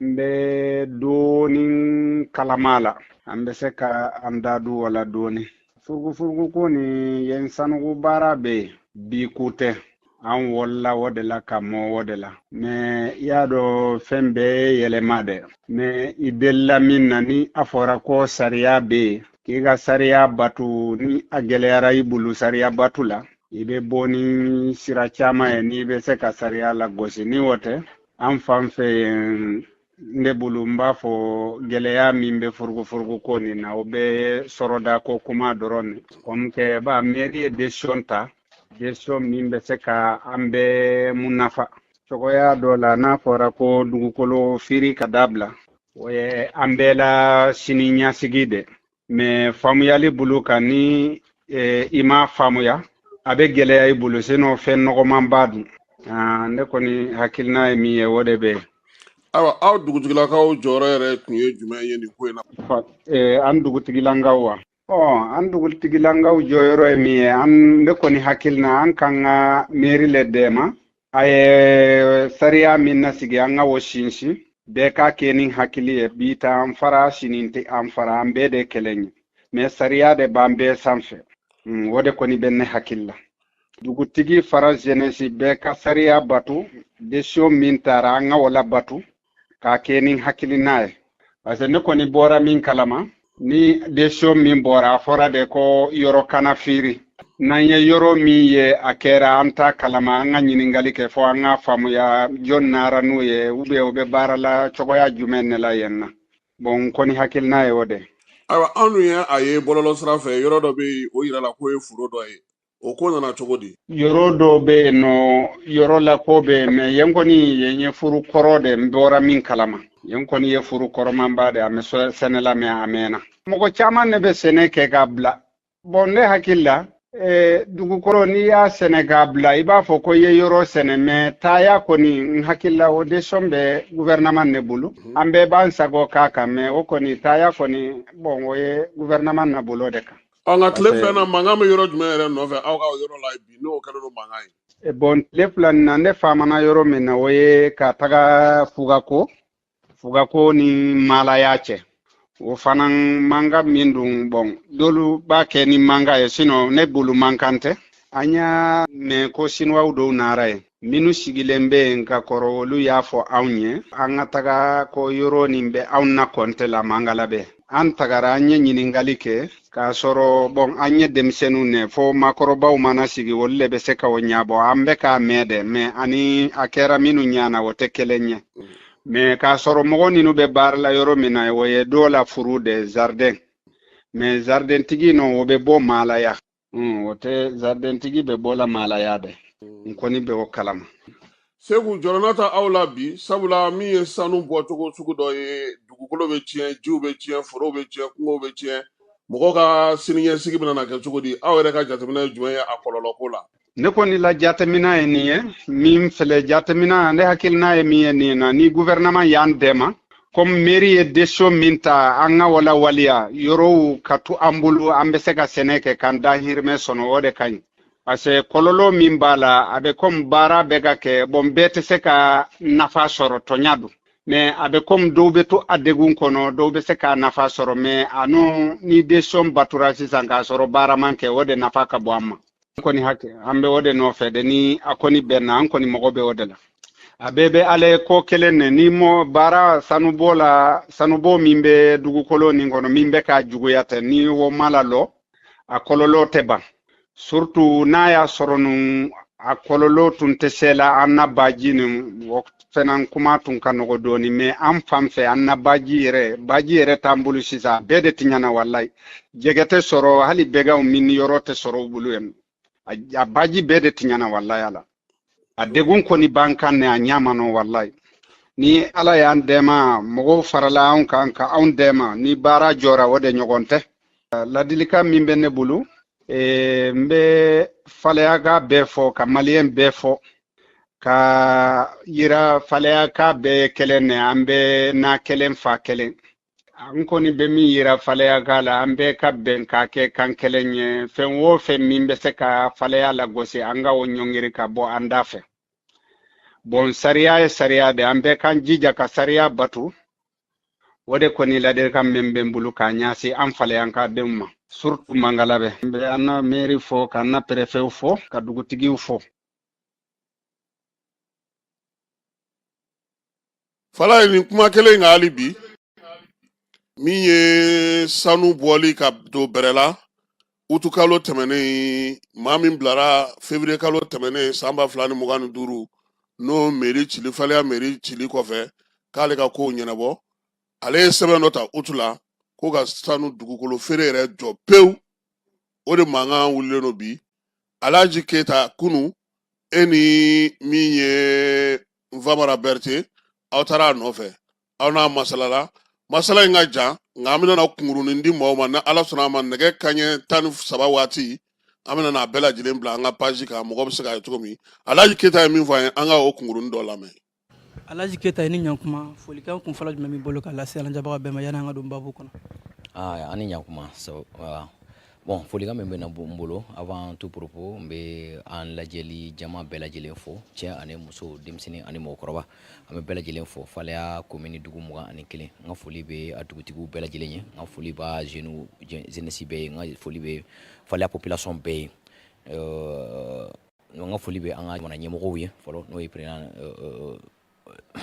n bɛ dɔɔni kalama la, an bɛ se ka an da don o la dɔɔni. Furugufurugu ko nin yen sanuko baara bɛ yen, bi ko tɛ. An wolola o de la ka mɔ o de la. Mais i y'a dɔn, fɛn bɛɛ yɛlɛma dɛ. Mais i delila min na, ni a fɔra ko sariya bɛ yen, k'i ka sariya batu, ni a gɛlɛyara i bolo sariya batu la, i bɛ bɔ ni sira caman ye n'i bɛ se ka sariya lagosi. Ni o tɛ, an fan fɛ yen, ne bolo, n b'a fɔ gɛlɛya min bɛ furugufurugu ko nin na, o bɛ sɔrɔda ko kuma dɔrɔn de. Comme que ba mairie ye décision ta, décision min bɛ se ka an bɛɛ mun nafa cogoya dɔ la, n'a fɔra ko dugukolo feere ka dabila, o ye an bɛɛ la sini ɲɛsigi de. Mais faamuyali bolo kan, ni i m'a faamuya, a bɛ gɛlɛya i bolo, sinon fɛn nɔgɔmanba dun. Ne kɔni hakilina ye min ye, o de bɛ yen. Ayiwa, aw dugutigilakaw jɔyɔrɔ yɛrɛ tun ye jumɛn ye nin ko in na? An dugutigilankaw wa? Ɔ, an dugutigilankaw jɔyɔrɔ ye min ye, an ne kɔni hakilina, an kan ka mairie le dɛmɛ. A ye sariya min nasigi, an ka o sinsin. Bɛɛ k'a kɛ ni hakili ye. Bi t'an fara, sini tɛ an fara, an bɛɛ de kelen ye. Mais sariya de b'an bɛɛ sanfɛ. O de kɔni bɛ ne hakili la. Dugutigi fara jeunesse, bɛɛ ka sariya batu. Décision min taara, an ka o labatu k'a kɛ ni hakilina ye, parce que ne kɔni bɔra min kalama, ni décision min bɔra, a fɔra de ko yɔrɔ kana feere. N'an ye yɔrɔ min ye a kɛra, an t'a kalama, an ka ɲininkali kɛ fo an ka faamuya jɔn nara n'o ye, ou bien o bɛ baara la cogoya jumɛn ne la yen na. Bon, n kɔni hakilina ye o de. Ayiwa, anw dun ye a ye bɔlɔlɔ sira fɛ, yɔrɔ dɔ bɛ yen, o yira la k'o ye foro dɔ ye. O ko nana cogo di? Yɔrɔ dɔ bɛ yen nɔ, yɔrɔ la ko bɛ yen, mais yen kɔni, yen ye foro kɔrɔ de. N bɔra min kalama, yen kɔni ye foro kɔrɔmanba de. A bɛ sɛnɛ la, mais a mɛnna. Mɔgɔ caman ne bɛ sɛnɛ kɛ k'a bila. Bon, ne hakili la, dugukolo, n'i y'a sɛnɛ k'a bila, i b'a fɔ ko i ye yɔrɔ sɛnɛ, mais taaya kɔni, n hakili la, o décision bɛ gouvernement ne bolo. An bɛɛ b'an sago k'a kan, mais o kɔni taaya kɔni, bon, o ye gouvernement na bolo de kan. Ɔ, nka tile 2 na, mankan bɛ yɔrɔ jumɛn yɛrɛ nɔfɛ aw ka yɔrɔ la bi, n'o kɛlen don mankan ye? Bon, tile 2 nin na, ne faamana yɔrɔ min na, o ye ka taga Fugako ni Malaya cɛ. O fana mankan min dun, bon, dɔlu b'a kɛ ni mankan ye, sinon ne bolo mankan tɛ. An y'a mɛn ko Sinuwaw dɔw nara yen, minnu sigilen bɛ yen ka kɔrɔ, olu y'a fɔ anw ye an ka taga ko yɔrɔ nin bɛ anw na kɔnte la Mangala bɛ. An tagara, an ye ɲininkali kɛ k'a sɔrɔ, bon, an ye denmisɛnninw ne fo maakɔrɔbaw mana sigi, olu le bɛ se ka o ɲabɔ. An bɛ k'a mɛn dɛ, mais ani a kɛra minnu ɲana, o tɛ kelen ye. Mais k'a sɔrɔ mɔgɔ ninnu bɛ baara la yɔrɔ min na, o ye dɔw la furu de jardin, mais jardin tigi nɔ, o bɛ bɔ Malaya. O tɛ jardin tigi bɛ bɔ la Malaya dɛ, n kɔni bɛ o kalama. Segu, jɔrɔna ta aw la bi, sabula min ye sanu bɔcogo sugu dɔ ye, dugukolo bɛ tiɲɛ, jiw bɛ tiɲɛ, forow bɛ tiɲɛ, kungow bɛ tiɲɛ, mɔgɔw ka siniɲɛsigi bɛna na kɛ cogo di? Aw yɛrɛ ka jateminɛ ye jumɛn ye a kɔlɔlɔ ko la? Ne kɔni la jateminɛ ye nin ye min filɛ, jateminɛ ne hakilina ye min ye nin na, ni gouvernement y'an dɛmɛ, comme mairie ye décision min ta, an ka wala waliya yɔrɔw ka to an bolo, an bɛ se ka sɛnɛ kɛ k'an dahirimɛ sɔnɔ, o de ka ɲi. Parce que kɔlɔlɔ min b'a la, a bɛ comme baara bɛ ka kɛ, bon, bɛɛ tɛ se ka nafa sɔrɔ, tɔɲa don, mais a bɛ comme dɔw bɛ to a degun kɔnɔ, dɔw bɛ se k'a nafa sɔrɔ. Mais a n'o ni décision batura sisan k'a sɔrɔ baara man kɛ, o de nafa ka bon an ma. An kɔni hakɛ an bɛ o de nɔfɛ de. Ni a kɔni bɛnna, an kɔni mago bɛ o de la. A bɛɛ bɛ ale ko kelen de ni mɔ baara sanubɔ la, sanubɔ min bɛ dugukolo nin kɔnɔ, min bɛ ka juguya tɛ, ni o ma lalɔ, a kɔlɔlɔ tɛ ban, surtout n'a y'a sɔrɔ nu a kɔlɔlɔ tun tɛ se la an na baji nin, o fana kuma tun ka nɔgɔ dɔɔni. Mais an fan fɛ, an na baji yɛrɛ, baji yɛrɛ t'an bolo sisan, bɛɛ de tiɲɛna walayi. Jɛgɛ tɛ sɔrɔ, hali bɛganw min yɔrɔ tɛ sɔrɔ u bolo yen. A baji bɛɛ de tiɲɛna walayi. Ala a degun kɔni b'an kan ne, a ɲama nɔ walayi. Ni Ala y'an dɛmɛ, mɔgɔw farala anw kan ka anw dɛmɛ, ni baara jɔra, o de ɲɔgɔn tɛ. Ladilikan min bɛ ne bolo, n bɛ Faleyaka bɛɛ fɔ, ka Maliyɛn bɛɛ fɔ, ka yira Faleyaka bɛɛ ye kelen ne, an bɛ na kelen, fa kelen. An kɔni bɛ min yira Faleyaka la, an bɛɛ ka bɛn k'a kɛ kan kelen ye. Fɛn o fɛn min bɛ se ka Faleya lagosi, an ka o ɲɔngiri ka bɔ an da fɛ. Bon, sariya ye sariya de, an bɛɛ k'an jija ka sariya batu. O de kɔni ladilikan min bɛ n bolo k'a ɲɛsin an Faleyanka denw ma, surtout Mangalabɛ. N bɛ an na mairie fɔ, k'an na préfet fɔ, ka dugutigiw fɔ. Fala ye nin kuma kelen in kan hali bi, min ye sanu bɔli ka don bɛrɛ la. Utukalo tɛmɛnen, maa min bilara février kalo tɛmɛnen san 2025, n'o mairie cili, Faleya mairie cili kɔfɛ, k'ale ka kow ɲɛnabɔ, ale ye sɛbɛn dɔ ta utu la ko ka sanu dugukolo feere yɛrɛ jɔ pewu. O de mankan wulilen don bi. Alhaji Keyita, kunu e ni min ye Nfamara Berete, aw taara a nɔfɛ, aw n'a masalala. Masala in ka jan, nka an bɛna na kunkurunin di maaw ma. Ni Ala sɔnna a ma, nɛgɛ kaɲɛ 13 waati, an bɛna n'a bɛɛ lajɛlen bila an ka page kan, mɔgɔ bɛ se k'a ye cogo min. Alhaji Keyita ye min fɔ an ye, an ka o kunkurunin dɔ lamɛn. Alhaji Keyita, i ni ɲankuma. Folikan kun fɔlɔ jumɛn b'i bolo ka lase an lajɛbaga bɛɛ ma yanni an ka don babu kɔnɔ? Ah, ani ɲankuma. So, bon, folikan min bɛ na n bolo, avant tout propos, n bɛ an lajɛli jama bɛɛ lajɛlen fo, cɛ ani muso, denmisɛnnin ani mɔgɔkɔrɔba, an bɛ bɛɛ lajɛlen fo. Faleya komini dugu 21, n ka foli bɛ a dugutigiw bɛɛ lajɛlen ye, n ka foli b'a jeunes, jeunesse bɛɛ ye, n ka foli bɛ Faleya population bɛɛ ye. N ka foli bɛ an ka jamana ɲɛmɔgɔw ye fɔlɔ, n'o ye président,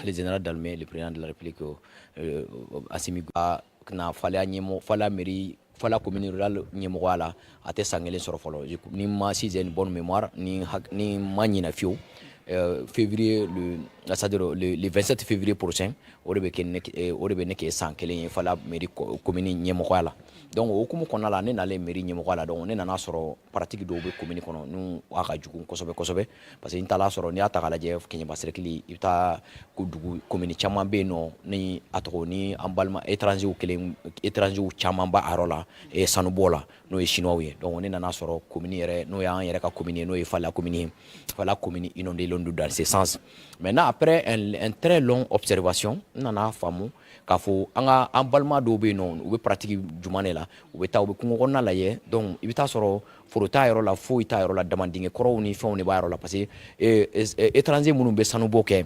le général d'armée, le président de la République, Assimi. Na Faleya ɲɛmɔgɔ, Faleya mairie, Faleya commune rurale ɲɛmɔgɔya la, a tɛ san kelen sɔrɔ fɔlɔ. Ni ma, si j'ai une bonne mémoire, ni ma ɲinɛ fiyewu, février, le, c'est-à-dire le 27 février prochain, o de bɛ kɛ ne, o de bɛ ne kɛ san kelen ye Faleya mairie commune ɲɛmɔgɔya la. Donc o hukumu kɔnɔna la, ne nalen mairie ɲɛmɔgɔya la, donc ne nana sɔrɔ pratique dɔw bɛ commune kɔnɔ n'u a ka jugu kosɛbɛ kosɛbɛ, parce que n taala sɔrɔ, n'i y'a ta k'a lajɛ, Kɛɲɛba cercle, i bɛ taa ko dugu commune caman bɛ yen nɔ, ni a tɔgɔ ni an balima étranger kelen, étranger caman b'a yɔrɔ la sanubɔ la, n'o ye chinois ye. Donc ne nana sɔrɔ commune yɛrɛ, n'o y'an yɛrɛ ka commune ye, n'o ye Faleya commune ye, Faleya commune inondée don dans ce sens. Maintenant, après un très long observation, n nana faamu k'a fɔ an ka an balima dɔw bɛ yen nɔ, u bɛ pratique jumɛn de la? U bɛ taa, u bɛ kungo kɔnɔna lajɛ. Donc i bɛ taa sɔrɔ foro t'a yɔrɔ la, foyi t'a yɔrɔ la, dama dingɛ kɔrɔw ni fɛnw de b'a yɔrɔ la, parce que étranger minnu bɛ sanubɔ kɛ,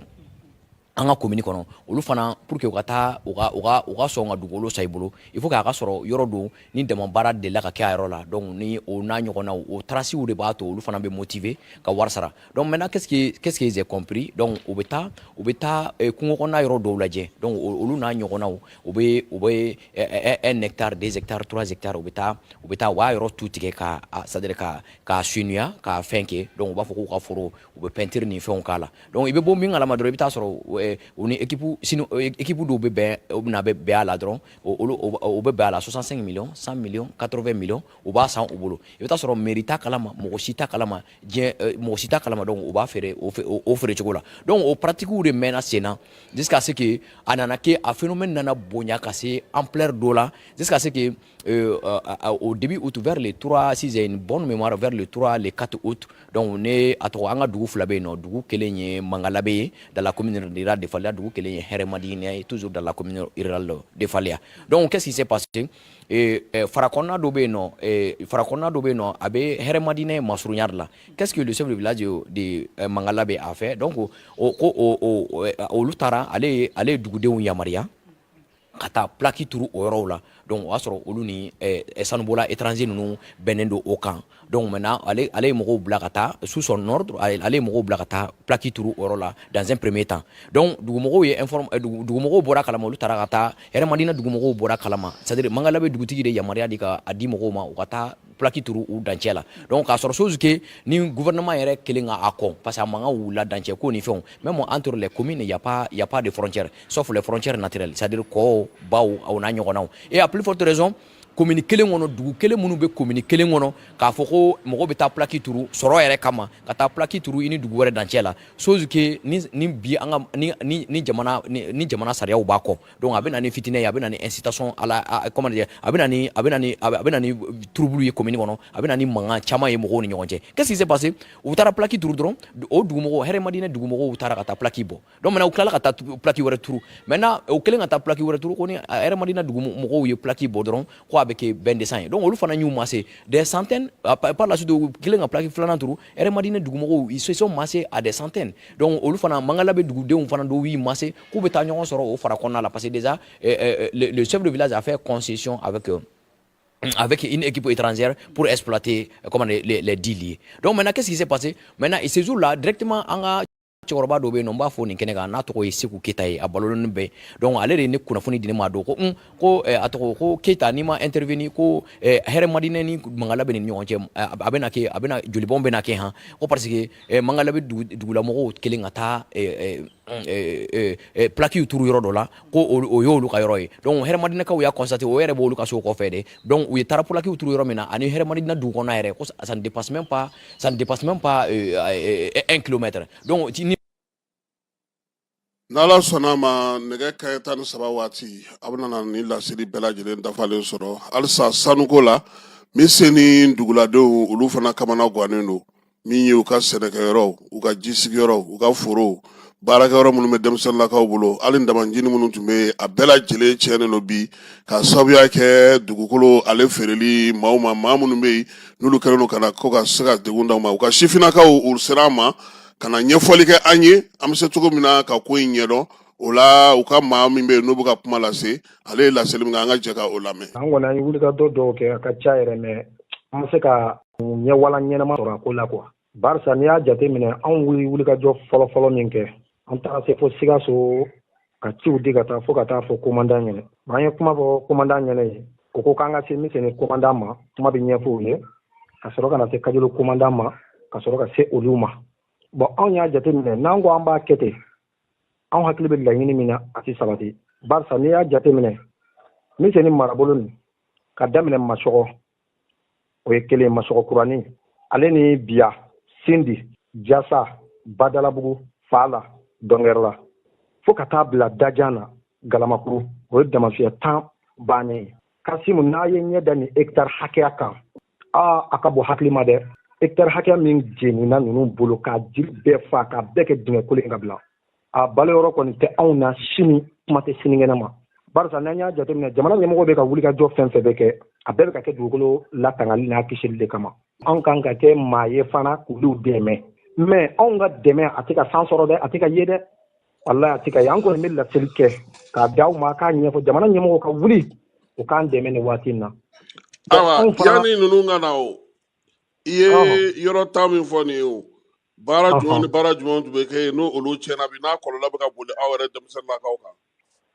An ka commune kɔnɔ, olu fana, pour que u ka taa u ka sɔn ka dugukolo san i bolo, il faut que a ka sɔrɔ yɔrɔ don ni dama baara delila ka kɛ a yɔrɔ la. Donc ni o n'a ɲɔgɔnnaw, o traces de b'a to olu fana bɛ motiver ka wari sara. Donc maintenant, qu'est-ce que j'ai compris? Donc u bɛ taa kungo kɔnɔna yɔrɔ dɔw lajɛ. Donc olu n'a ɲɔgɔnnaw, u bɛ 1 hectare, 2 hectares, 3 hectares, u bɛ taa u b'a yɔrɔ tu tigɛ ka, c'est à dire k'a sunuya, k'a fɛn kɛ. Donc u b'a fɔ k'u ka foro, u bɛ peinture ni fɛnw k'a la. Donc i bɛ bɔ min kalama dɔrɔn, i bɛ taa sɔrɔ u ni équipe sini, équipe dɔw bɛ bɛn, u bɛna bɛn a la dɔrɔn, olu u bɛ bɛn a la 65 millions, 100 millions, 80 millions, u b'a san u bolo. I bɛ taa sɔrɔ mairie t'a kalama, mɔgɔ si t'a kalama, diɲɛ mɔgɔ si t'a kalama. Donc u b'a feere o feere cogo la. Donc o pratique de mɛnna sen na jusqu'à ce que a nana kɛ, a phénomène nana bonya ka se ampleur dɔ la, jusqu'à ce que au début août, vers le 3, si j'ai une bonne mémoire, vers le 3, le 4 août, donc ne a tɔgɔ, an ka dugu fila bɛ yen nɔ. Dugu kelen ye Mangalabe ye, dans la commune rurale de Faléa. Dugu kelen ye Hɛrɛmadinɛ ye, toujours dans la commune rurale de Faléa. Donc qu'est-ce qui s'est passé? Farakɔnɔna dɔ bɛ yen nɔ, farakɔnɔna dɔ bɛ yen nɔ, a bɛ Hɛrɛmadinɛ masurunya de la. Qu'est-ce que le chef de village de Mangalabe a fait? Donc o ko o olu taara, ale ye dugudenw yamaruya ka taa plaque turu o yɔrɔw la. Donc o y'a sɔrɔ olu ni sanubɔla étranger ninnu bɛnnen don o kan. Donc maintenant, ale ye mɔgɔw bila ka taa sous son ordre, ale ye mɔgɔw bila ka taa plaque turu o yɔrɔ la dans un premier temps. Donc dugumɔgɔw ye inform dugumɔgɔw bɔra kalama, olu taara ka taa, Hɛrɛmadina dugumɔgɔw bɔra kalama, c'est à dire Mangalabe dugutigi de yamaruya di ka a di mɔgɔw ma u ka taa plaque turu u dancɛ la. Donc k'a sɔrɔ, chose que ni gouvernement yɛrɛ kelen ka a kɔn, parce que a mankan wulila dancɛ ko ni fɛnw. Même entre les communes, il y a pas de frontières, sauf les frontières naturelles, c'est à dire kɔw, baw, o n'a ɲɔgɔnnaw. Et à plus forte raison commune kelen kɔnɔ, dugu kelen minnu bɛ commune kelen kɔnɔ, k'a fɔ ko mɔgɔw bɛ taa plaque turu sɔrɔ yɛrɛ kama, ka taa plaque turu i ni dugu wɛrɛ dancɛ la, chose que ni bi an ka ni jamana sariyaw b'a kɔ. Donc a bɛ na ni fitinɛ ye, a bɛ na ni incitation à la, comment dire, a bɛ na ni trouble ye commune kɔnɔ, a bɛ na ni mankan caman ye mɔgɔw ni ɲɔgɔn cɛ. Qu'est-ce qui s'est passé? U taara plaque turu dɔrɔn, o dugumɔgɔw, Hɛrɛmadinɛ dugumɔgɔw taara ka taa plaque bɔ. Donc maintenant, u tilala ka taa plaque wɛrɛ turu. Maintenant, u kɛlen ka taa plaque wɛrɛ turu, ko ni Hɛrɛmadinɛ dugumɔgɔw ye plaque bɔ dɔrɔn, ko a bɛ kɛ bain de sang ye. Donc olu fana y'u massé des centaines. Par la suite, u kɛlen ka plaque filanan turu, Hɛrɛmadinɛ dugumɔgɔw, ils se sont massés à des centaines. Donc olu fana, Mangalabe dugudenw fana dɔw y'u massé k'u bɛ taa ɲɔgɔn sɔrɔ o fara kɔnɔna la, parce que déjà le chef de village a fait concession avec une équipe étrangère pour exploiter comment, les 10 lieux. Donc maintenant, qu'est-ce qui s'est passé? Maintenant, ce jour-là, directement, an ka cɛkɔrɔba dɔ bɛ yen nɔ, n b'a fɔ nin kɛnɛ kan, n'a tɔgɔ ye Seku Keyita ye, a balolen bɛɛ. Donc ale de ye ne kunnafoni di ne ma don ko un ko a tɔgɔ ko Keyita, n'i ma intervenir, ko Hɛrɛmadinɛ ni Mangalabe ni ɲɔgɔn cɛ, a bɛna kɛ, a bɛna jolibɔn bɛna kɛ han, ko parce que Mangalabe dugulamɔgɔw kelen ka taa plaque turu yɔrɔ dɔ la, ko o y'olu ka yɔrɔ ye. Donc Hɛrɛmadinɛkaw y'a constaté, o yɛrɛ b'olu ka so kɔfɛ de. Donc u ye taara plaque turu yɔrɔ min na, ani Hɛrɛmadinɛ dugu kɔnɔna yɛrɛ, ko ça ne dépasse même pas 1 kilomètre. Donc ni N'Ala sɔnna a ma, nɛgɛ kaɲɛ 13 waati, a bɛna na ni laseli bɛɛ lajɛlen dafalen sɔrɔ. Halisa sanuko la, min se ni duguladenw, olu fana kamana gannen don. Min ye u ka sɛnɛkɛyɔrɔw, u ka jisigiyɔrɔw, u ka forow, baarakɛyɔrɔ minnu bɛ denmisɛnninlakaw bolo, hali damanjini minnu tun bɛ, a bɛɛ lajɛlen tiɲɛnen don bi, ka sababuya kɛ dugukolo ale feereli maaw ma, maa minnu bɛ yen n'olu kɛlen don ka na ko ka se ka degun d'aw ma. U ka sifinnakaw, u sera an ma ka na ɲɛfɔli kɛ an ye, an bɛ se cogo min na ka ko in ɲɛdɔn. O la, u ka maa min bɛ yen n'o bɛ ka kuma lase, ale ye laseli min kɛ, an ka jɛ ka o lamɛn. An kɔni, an ye wulikajɔ dɔw kɛ, a ka ca yɛrɛ, mais an ma se ka ɲɛwala ɲɛnama sɔrɔ a ko la quoi. Barisa n'i y'a jateminɛ, anw ye wulikajɔ fɔlɔ-fɔlɔ min kɛ, an taara se fo Sikaso ka ciw di ka taa fo ka taa fɔ commandant ɲɛnɛ. An ye kuma fɔ commandant ɲɛnɛ ye, o ko k'an ka se Miseni commandant ma, kuma bɛ ɲɛfɔ u ye, ka sɔrɔ ka na se Kajolo commandant ma, ka sɔrɔ ka se olu ma. Bon, anw y'a jateminɛ, n'an ko an b'a kɛ ten, anw hakili bɛ laɲini min na, a tɛ sabati. Barisa n'i y'a jateminɛ, Miseni marabolo nin ka daminɛ Masɔgɔ, o ye kelen, Masɔgɔ kuranin ale ni Biya, Sindi, Jasa, Badalabugu, Fala, Dɔnkɛrɛla, fo ka taa bila Dajan na, Galamakuru, o ye damafiyɛ 10 bannen ye. Kasimu, n'a ye ɲɛ da nin hectare hakɛya kan, aa, a ka bɔ hakili ma dɛ. Hectare hakɛya min jenina ninnu bolo, k'a jiri bɛɛ fa, k'a bɛɛ kɛ dingɛ kolon ka bila, a balo yɔrɔ kɔni tɛ anw na sini, kuma tɛ sinikɛnɛ ma. Barisa n'an y'a jateminɛ, jamana ɲɛmɔgɔ bɛ ka wulikajɔ fɛn fɛn bɛ kɛ, a bɛɛ bɛ ka kɛ dugukolo latangali n'a kisili de kama. Anw kan ka kɛ maa ye fana k'olu dɛmɛ, mais anw ka dɛmɛ a tɛ ka san sɔrɔ dɛ, a tɛ ka ye dɛ. Walayi a tɛ ka ye. An kɔni bɛ laseli kɛ k'a di aw ma, k'a ɲɛfɔ jamana ɲɛmɔgɔw ka wuli u k'an dɛmɛ nin waati in na. Awa, yanni ninnu ka na, o i ye yɔrɔ ta min fɔ nin ye, o baara jumɛn ni baara jumɛn tun bɛ kɛ yen n'o olu tiɲɛna bi, n'a kɔlɔlɔ bɛ ka boli aw yɛrɛ denmisɛnninnakaw kan?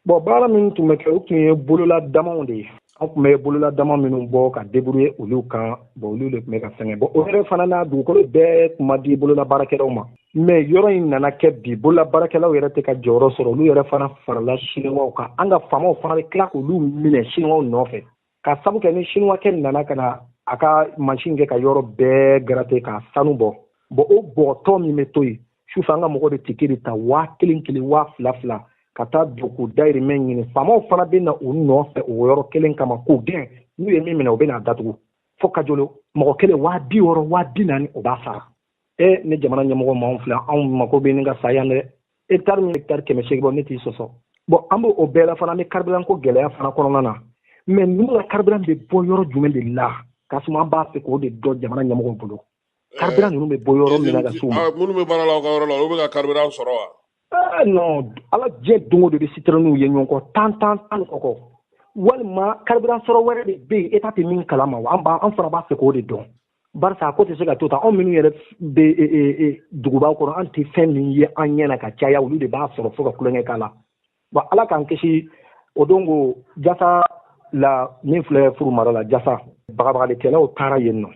Bon, baara min tun bɛ kɛ, o tun ye bolola damaw de ye. An tun bɛ bolola dama minnu bɔ ka débrouiller olu kan. Bon, olu de tun bɛ ka sɛgɛn. Bon, o yɛrɛ fana na, dugukolo bɛɛ tun ma di bolola baarakɛlaw ma. Mais yɔrɔ in nana kɛ bi, bolola baarakɛlaw yɛrɛ tɛ ka jɔyɔrɔ sɔrɔ. Olu yɛrɛ fana farala siniwaw kan. An ka faamaw fana bɛ tila k'olu minɛ siniwaw nɔfɛ, ka sabu kɛ ni siniwakɛ nana ka na a ka mansin kɛ ka yɔrɔ bɛɛ gratter k'a sanu bɔ. Bon, o bɔgɔtɔ min bɛ to yen sufɛ, an ka mɔgɔw bɛ tike de ta 1000 kelen, 2000 fila, ka taa don k'u dayirimɛ ɲini. Faamaw fana bɛ na u nɔfɛ o yɔrɔ kelen kama k'u gɛn. N'u ye min minɛ, u bɛ n'a datugu fo kajolo. Mɔgɔ kelen 60 000, 40 000, o b'a sara. E ni jamana ɲɛmɔgɔ m'anw filɛ, anw mako bɛ nin ka sa yan dɛ. Hectare min, hectare 800 bɔ, ne t'i sɔsɔ. Bon, an b'o bɛɛ la fana, an bɛ carburant ko gɛlɛya fana kɔnɔna na. Mais ninnu ka carburant bɛ bɔ yɔrɔ jumɛn de la? Kasum, an b'a fɛ k'o de dɔn jamana ɲɛmɔgɔw bolo. Carburant ninnu bɛ bɔ yɔrɔ min na ka s'u ma. Minnu bɛ baara la aw ka yɔrɔ la, olu bɛ ka carburant sɔrɔ wa? Non, ala diɲɛ don o don bɛ citernew ye ɲɔgɔn kɔ tan tan tan kɔ. Walima carburant sɔrɔ wɛrɛ de bɛ yen, État tɛ min kalama wa? An fana b'a fɛ k'o de dɔn, barisa a ko tɛ se ka to tan. Anw minnu yɛrɛ bɛ duguba kɔnɔ, an tɛ fɛn min ye an ɲɛ na ka caya, olu de b'a sɔrɔ fo ka tulonkɛ k'a la. Bon, ala k'an kisi. O don ko jasa la min filɛ furu mara la, jasa bagabagalikɛlaw taara yen nɔ,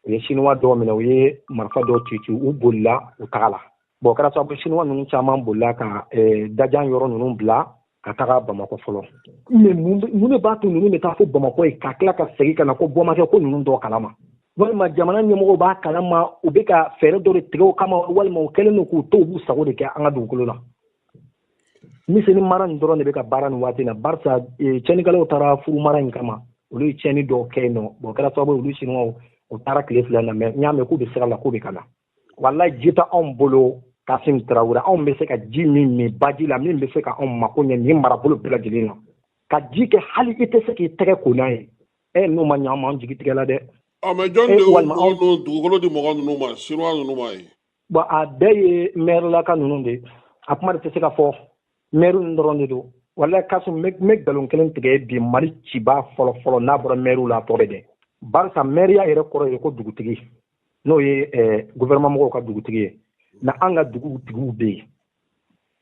u ye siniwa dɔw minɛ, u ye marifa dɔw ci ci, u bolila u taga la. Bon, o kɛra sababu siniwa ninnu caman bolila ka dajan yɔrɔ ninnu bila ka taga Bamakɔ fɔlɔ. Mais mun de b'a to ninnu bɛ taa fo Bamakɔ yen ka tila ka segin ka na ko bɔmakɛ ko ninnu dɔw kalama? Walima jamana ɲɛmɔgɔw b'a kalama, u bɛ ka fɛɛrɛ dɔ de tigɛ o kama, walima u kɛlen don k'u to u b'u sago de kɛ an ka dugukolo la. Miseni mara nin dɔrɔn de bɛ ka baara nin waati na, barisa tiɲɛnikɛlaw taara furu mara in kama, olu ye tiɲɛni dɔw kɛ yen nɔ. Bon, o kɛra sababu ye olu siniwaw u taara tile 2 na. Mais n y'a mɛn k'u bɛ sira la, k'u bɛ ka na. Walayi, ji tɛ anw bolo, Kasim Tarawele. Anw bɛ se ka ji min min baji la, min bɛ se ka anw mako ɲɛ nin marabolo bɛɛ lajɛlen na, ka ji kɛ hali i tɛ se k'i tɛgɛ ko n'a ye. N'o ma ɲɛ, an m'an jigi tigɛ la dɛ. Ɔ, mais jɔn de y'o dugukolo di mɔgɔ ninnu ma, siniwa ninnu ma ye? Bon, a bɛɛ ye mɛrilaka ninnu de ye. A kuma de tɛ se ka fɔ, mɛri ninnu dɔrɔn de don. Walayi Kasim, n bɛ nkalon kelen tigɛ bi. Mali ciba fɔlɔ fɔlɔ n'a bɔra mɛriw la, a tɔ bɛ dɛ, barisa mɛriya yɛrɛ kɔrɔ ye ko dugutigi, n'o ye gouvernement mɔgɔw ka dugutigi ye. Mais an ka dugutigiw bɛ yen.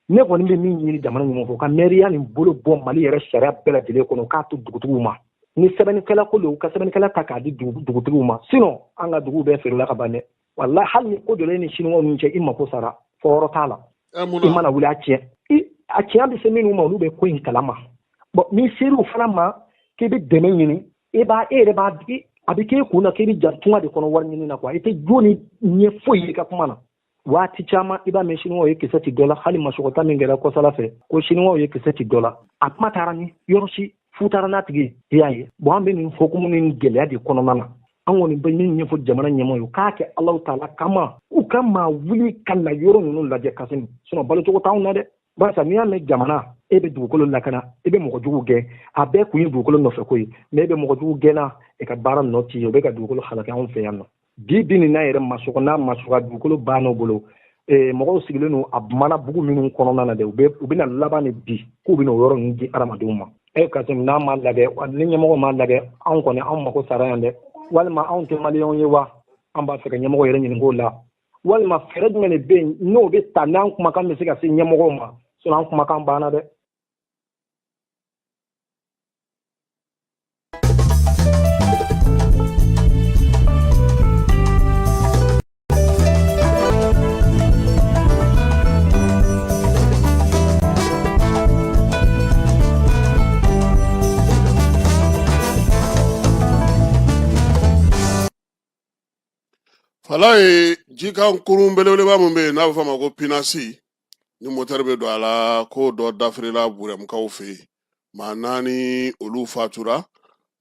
Ne kɔni bɛ min ɲini jamana ɲɛmɔgɔ fɛ, u ka mɛriya nin bolo bɔ Mali yɛrɛ sariya bɛɛ lajɛlen kɔnɔ, k'a to dugutigiw ma. Ni sɛbɛnnikɛla ko don, u ka sɛbɛnnikɛla ta k'a di dugutigiw ma. Sinon an ka duguw bɛɛ feerela ka ban dɛ. Walahi, hali ni ko jɔlen ni siniwaw ninnu cɛ, i mako sara, fɔyɔrɔ t'a la. I mana wuli, a tiɲɛ a tiɲɛ bɛ se minnu ma, olu bɛ ko in kalama. Bon, n'i ser'u fana ma k'i bɛ dɛmɛ ɲini, e b'a e yɛrɛ b'a a bɛ k'e kun na k'e bɛ ja tunga de kɔnɔ wari ɲini na quoi. I tɛ jo ni ɲɛ foyi ye i ka kuma na. Waati caman i b'a mɛn siniwaw ye kisɛ ci dɔ la. Hali masɔgɔta min kɛra kɔsala fɛ, ko siniwaw ye kisɛ ci dɔ la, a kuma taara ni yɔrɔ si fu taara n'a tigi ye. I y'a ye. Bon, an bɛ nin hukumu ni gɛlɛya de kɔnɔna na. An kɔni bɛ min ɲɛfɔ jamana ɲɛmɔgɔ ye, u k'a kɛ Alahu taala kama, u ka maa wuli ka na yɔrɔ ninnu lajɛ, Kasimi. Sinon balocogo t'anw na dɛ, barisa n'i y'a mɛn jamana, e bɛ dugukolo lakana, e bɛ mɔgɔ jugu gɛn, a bɛɛ kun ye dugukolo nɔfɛ ko ye. Mais e bɛ mɔgɔ jugu gɛnna, e ka baara nɔ t'i ye. U bɛ ka dugukolo halaki anw fɛ yan nɔ bi bi nin n'a yɛrɛ masɔgɔ n'a masɔgɔ dugukolo ban'o bolo. Mɔgɔw sigilen don a mana bugu minnu kɔnɔna na dɛ, u bɛna laban de bi k'u bɛna o yɔrɔ ninnu di adamadenw ma. Kasim, n'a ma lajɛ, ni ɲɛmɔgɔ ma lajɛ, anw kɔni anw mako sara yan dɛ. Walima anw tɛ maliyɛnw ye wa? An b'a fɛ ka ɲɛmɔgɔ yɛrɛ ɲininka o la. Walima fɛɛrɛ jumɛn de bɛ yen n'o bɛ ta n'an kumakan bɛ se ka se ɲɛmɔgɔw ma? Sinon an kumakan banna dɛ. Fala ye jikan kurun belebeleba min bɛ yen n'a bɛ f'a ma ko pinasi, ni motɛri bɛ don a la, k'o dɔ dafirila Burɛmukaw fɛ yen. Maa 4 olu fatura,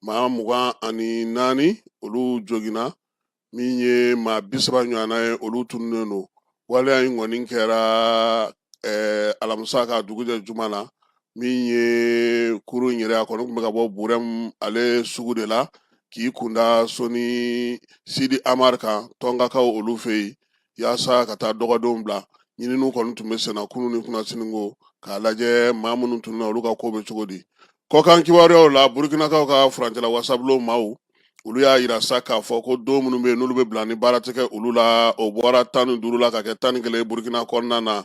maa 24 olu joginna, min ye maa 30 ɲɔgɔnna ye, olu tununnen don. Waleya in kɔni kɛra alamisa ka dugujɛ juma na. Min ye kurun in yɛrɛ, a kɔni tun bɛ ka bɔ Burɛmu ale sugu de la k'i kunda Soni Sidi Amar kan, Tɔnkakaw olu fɛ yen, yaasa ka taa dɔgɔdenw bila. Ɲininiw kɔni tun bɛ senna kunun ni kunasini ko k'a lajɛ maa minnu tununna, olu ka ko bɛ cogo di. Kɔkan kibaruyaw la, Burukinakaw ka furancɛla wasabulon maaw, olu y'a yira sa k'a fɔ ko don minnu bɛ yen n'olu bɛ bila ni baara tɛ kɛ olu la, o bɔra 15 la ka kɛ 11 ye Burukina kɔnɔna na.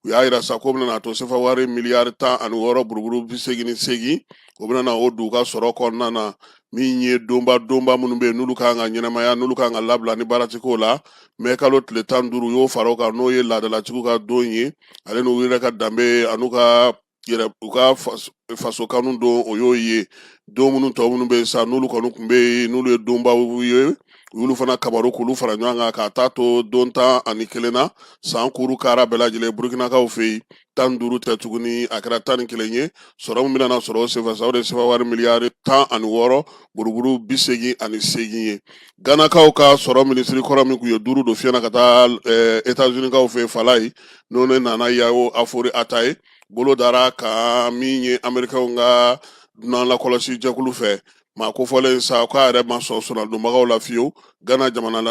U y'a yira sa ko bɛna to sefa wari miliyari 16 buruburu 88, o bɛna na o don u ka sɔrɔ kɔnɔna na. Min ye donba donba minnu bɛ yen n'olu kan ka ɲɛnamaya, n'olu kan ka labila ni baara tɛ k'o la, mɛ kalo tile 15, u y'o fara o kan, n'o ye laadalatigiw ka don ye, ale n'u yɛrɛ ka danbe an'u ka yɛrɛ u ka faso kanu don, o y'o ye. Don minnu tɔ minnu bɛ yen sa, n'olu kɔni tun bɛ yen, n'olu ye donbaw ye, u y'olu fana kabaru k'olu fara ɲɔgɔn kan k'a taa to don 11 na. San kuru kara bɛɛ lajɛlen Burukinakaw fɛ yen, 15 tɛ tuguni, a kɛra 11 ye. Sɔrɔ min bɛna na sɔrɔ o senfɛ sa, o de ye sefa wari miliyari 16 buruburu 88 ye. Ganakaw ka sɔrɔ minisiri kɔrɔ min tun ye duuru don fiɲɛ na ka taa États-Unis-kaw fɛ Falayi, n'o ne Nana Yawo Afori Ata ye, bolo dara kan min ye Amerikɛnw ka dunan lakɔlɔsi jɛkulu fɛ. Maa kofɔlen sa k'a yɛrɛ ma sɔn soronadonbagaw la fiyewu. Gana jamana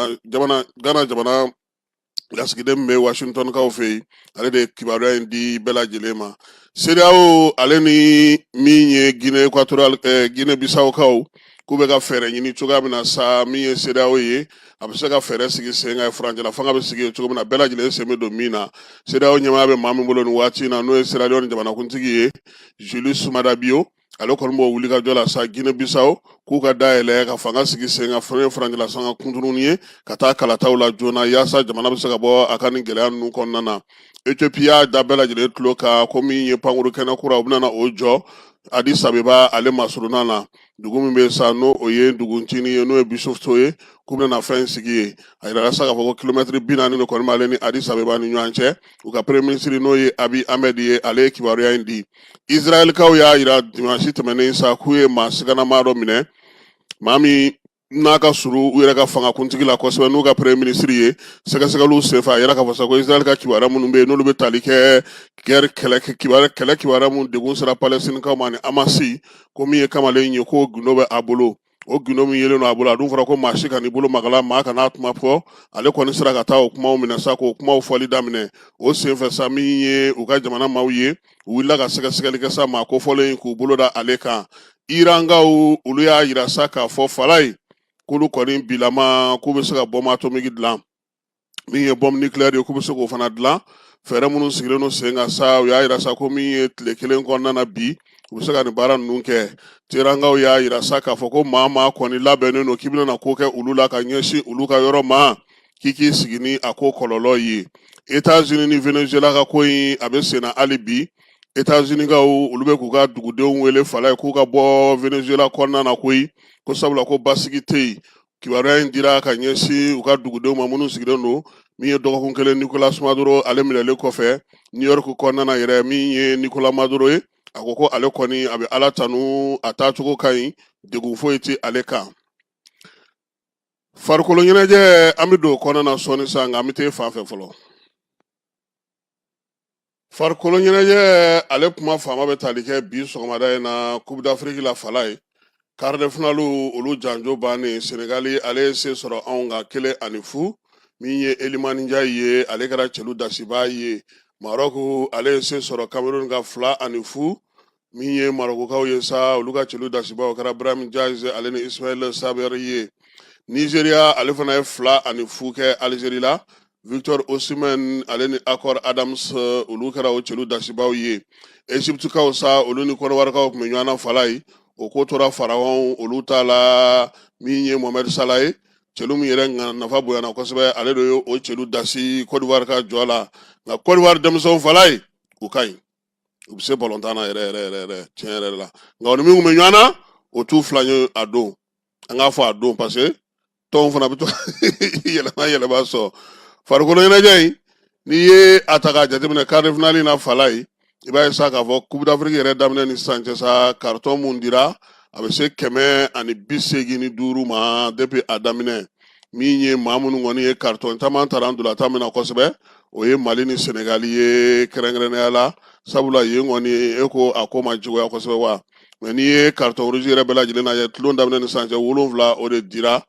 lasigiden min bɛ Washingtonkaw fɛ yen, ale de ye kibaruya in di bɛɛ lajɛlen ma. CEDEAO ale ni min ye Guinée équatoriale, Guinée Bissaukaw, k'u bɛ ka fɛɛrɛ ɲini cogoya min na sa, min ye CEDEAO ye, a bɛ se ka fɛɛrɛ sigi sen kan, furancɛla fanga bɛ sigi yen cogo min na, bɛɛ lajɛlen sen bɛ don min na. CEDEAO ɲɛmaaya bɛ maa min bolo nin waati in na, n'o ye Sierra Leone jamanakuntigi ye, Julius Maada Bio, ale kɔni b'o wulikajɔ la sa Guinée Bissau k'u ka dayɛlɛ ka fanga sigi sen kan, fɛn ye furancɛla fanga kunturunin ye, ka taa kalataw la joona yaasa jamana bɛ se ka bɔ a ka nin gɛlɛya ninnu kɔnɔna na. Ethiopie y'a da bɛɛ lajɛlen tulo kan ko min ye pankuru kɛnɛ kura, u bɛna na o jɔ Addis Abeba ale masurunna na, dugu min bɛ sa n'o o ye dugu ncinin ye, n'o ye Bishoftu ye, k'u bɛna fɛn sigi yen. A yirala sa k'a fɔ ko kilomɛtiri 40 de kɔni b'ale ni Addis Abeba ni ɲɔgɔn cɛ. U ka premier ministre, n'o ye Abiy Ahmed ye, ale ye kibaruya in di. Israɛlikaw y'a yira dimansi tɛmɛnen sa k'u ye maa siganamaa dɔ minɛ, maa min n'a ka surun u yɛrɛ ka fangakuntigi la kosɛbɛ, n'u ka premier ministre ye. Sɛgɛsɛgɛliw senfɛ, a yira k'a fɔ sa ko Israël ka kibaruya minnu bɛ yen, n'olu bɛ tali kɛ guerre kɛlɛ kibaruya, kɛlɛ kibaruya mun degun sera Palestinikaw ma ni Hamasi, ko min ye kamalen ye, ko gundo bɛ a bolo. O gundo min yelen don a bolo, a dun fɔra ko maa si kan'i bolo maga la, maa kan'a kuma fɔ. Ale kɔni sera ka taa o kumaw minɛ sa, k'o kumaw fɔli daminɛ. O senfɛ sa, min ye u ka jamana maaw ye, u wulila ka sɛgɛsɛgɛli kɛ sa, maa kofɔlen k'u bolo da ale kan. Irankaw, olu y'a yira sa k'a fɔ Falayi k'olu kɔni bilama k'u bɛ se ka bombe atomique dilan, min ye bombe nucléaire ye, k'u bɛ se k'o fana dilan. Fɛɛrɛ minnu sigilen don sen kan sa, u y'a yira sa ko min ye tile kelen kɔnɔna na bi, u bɛ se ka nin baara ninnu kɛ. Terankaw y'a yira sa k'a fɔ ko maa maa kɔni labɛnnen don k'i bɛna na ko kɛ olu la ka ɲɛsin olu ka yɔrɔ ma, k'i k'i sigi ni a ko kɔlɔlɔ ye. États-Unis ni Venezuela ka ko in, a bɛ senna hali bi. États-Unis-kaw, olu bɛ k'u ka dugudenw wele Falayi k'u ka bɔ Venezuela kɔnɔna na koyi, ko sabula ko basigi tɛ yen. Kibaruya in dira ka ɲɛsin u ka dugudenw ma minnu sigilen don min ye dɔgɔkun kelen Nicolas Maduro ale minɛlen kɔfɛ New York kɔnɔna na yɛrɛ. Min ye Nicolas Maduro ye, a ko ko ale kɔni a bɛ Ala tanu, a taacogo ka ɲi, degun foyi tɛ ale kan. Farikolo ɲɛnajɛ, an bɛ don o kɔnɔna na sɔɔni sa, nka an bɛ t'e fan fɛ fɔlɔ. Farikolo ɲɛnajɛ ale kuma faama bɛ tali kɛ bi sɔgɔmada in na Coupe d'Afrique la Falayi, quart de finale olu janjo bannen. Senegali ale ye se sɔrɔ anw kan 1-0. Min ye Iliman Ndiaye ye, ale kɛra celu dasibaa ye. Maroc ale ye se sɔrɔ Cameroun kan 2-0. Min ye Marokukaw ye sa, olu ka celu dasibaw kɛra Brahim Diaz ale ni Ismail Sabiri ye. Nigeria ale fana ye 2-0 kɛ Algérie la. Victor Osimhen ale ni Akor Adams, olu kɛra o celu dasibaw ye. Egyptekaw sa, olu ni Kɔdiwarikaw tun bɛ ɲɔgɔn na Falayi, o ko tora Pharaon olu ta la. Min ye Mohamed Salah ye, celu min yɛrɛ nka nafa bonyana kosɛbɛ, ale de ye o celu dasi Kɔdiwari ka jɔ la. Nka Kɔdiwari denmisɛnw Falayi, u ka ɲi, u bɛ se balontan na yɛrɛ yɛrɛ yɛrɛ yɛrɛ, tiɲɛ yɛrɛ la. Nka o ni min tun bɛ ɲɔgɔn na, o t'u fila ye a don, an k'a fɔ a don, parce que tɔnw fana bɛ to yɛlɛma yɛlɛma sɔn. Farikolo ɲɛnajɛ in, n'i ye a ta k'a jateminɛ, quart de finale in na Falayi, i b'a ye sa k'a fɔ Coupe d'Afrique yɛrɛ daminɛ ni sisan cɛ sa, carton mun dira, a bɛ se 185 ma depuis a daminɛ. Min ye maa minnu kɔni ye carton caman tara ntolatan min na kosɛbɛ, o ye Mali ni Senegali ye kɛrɛnkɛrɛnnenya la, sabula yen kɔni e ko a ko ma juguya kosɛbɛ wa. Mais n'i ye carton rouge yɛrɛ bɛɛ lajɛlen lajɛ, tulon daminɛ ni sisan cɛ, 7 o de dira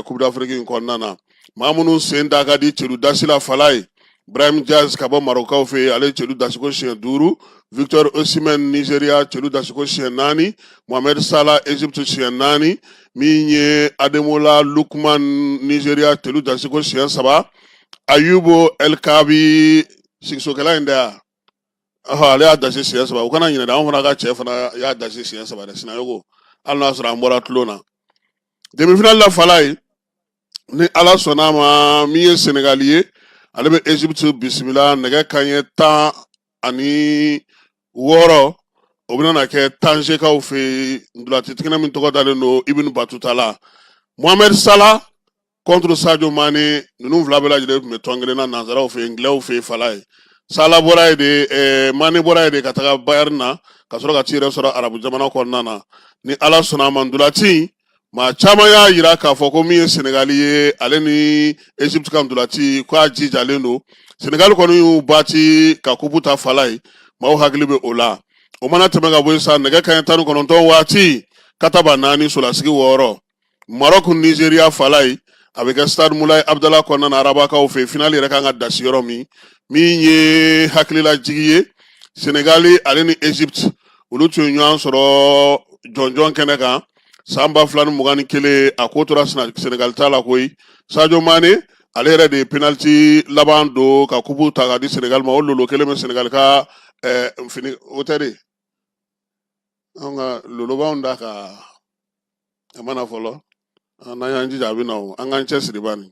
Coupe d'Afrique in kɔnɔna na. Maa minnu sen da ka di celu dasi la Falayi, Brahim Diaz ka bɔ Marokaw fɛ yen, ale ye celu dasiko siɲɛ 5. Victor Osimhen, Nigeria, celu dasiko siɲɛ 4. Mohamed Salah, Egypte, siɲɛ 4. Min ye Ademola Lookman, Nigeria, celu dasiko siɲɛ 3. Ayubo El Kaabi, sigisokɛla in dɛ yan, ɔhɔ, ale y'a dasi siɲɛ 3. U kana ɲinɛ dɛ, anw fana ka cɛ fana y'a dasi siɲɛ 3 dɛ, Sinayogo, hali n'a sɔrɔ an bɔra tulon na. Demi-finale la, Falaye, ni Ala sɔnna a ma, min ye Senegali ye, ale bɛ Egypte bisimila nɛgɛ kanɲɛ 16, o bɛna na kɛ Tanzekaw fɛ yen, ntolaci kɛnɛ min tɔgɔ dalen don Ibn Batuta la. Mohamed Salah contre Sadio Mane, ninnu fila bɛɛ lajɛlen tun bɛ tɔn kelen na nanzaraw fɛ yen, Anglais fɛ yen, Falaye. Salah bɔra yen de, Mane bɔra yen de ka taga Bayern na, ka sɔrɔ ka t'i yɛrɛ sɔrɔ arabu jamana kɔnɔna na. Ni Ala sɔnna a ma, ntolaci maa caman y'a yira k'a fɔ ko min ye Senegali ye, ale ni Egypte ka ntolaci, k'a jijalen don. Senegali kɔni y'u bati ka kupu ta, Falaye, maaw hakili bɛ o la. O mana tɛmɛ ka bɔ yen sa, nɛgɛ kanɲɛ 19 waati, kataba 4, solasigi 6, Maroc Nigeria, Falaye, a bɛ kɛ Stade Moulay Abdallah kɔnɔna na, Arabakaw fɛ yen, finale yɛrɛ kan ka dasi yɔrɔ min. Min ye hakililajigi ye, Senegali ale ni Egypte, olu tun ye ɲɔgɔn sɔrɔ jɔnjɔn kɛnɛ kan san 2021. A ko tora Senegali ta la koyi. Sadio Mane, ale yɛrɛ de ye penalty laban don ka kupu ta ka di Senegali ma. O lolo kelen bɛ Senegali ka fini o tɛ de, anw ka lolobaw da ka a mana fɔlɔ. N'an y'an jija, a bɛ na o. An k'an cɛsiri bani.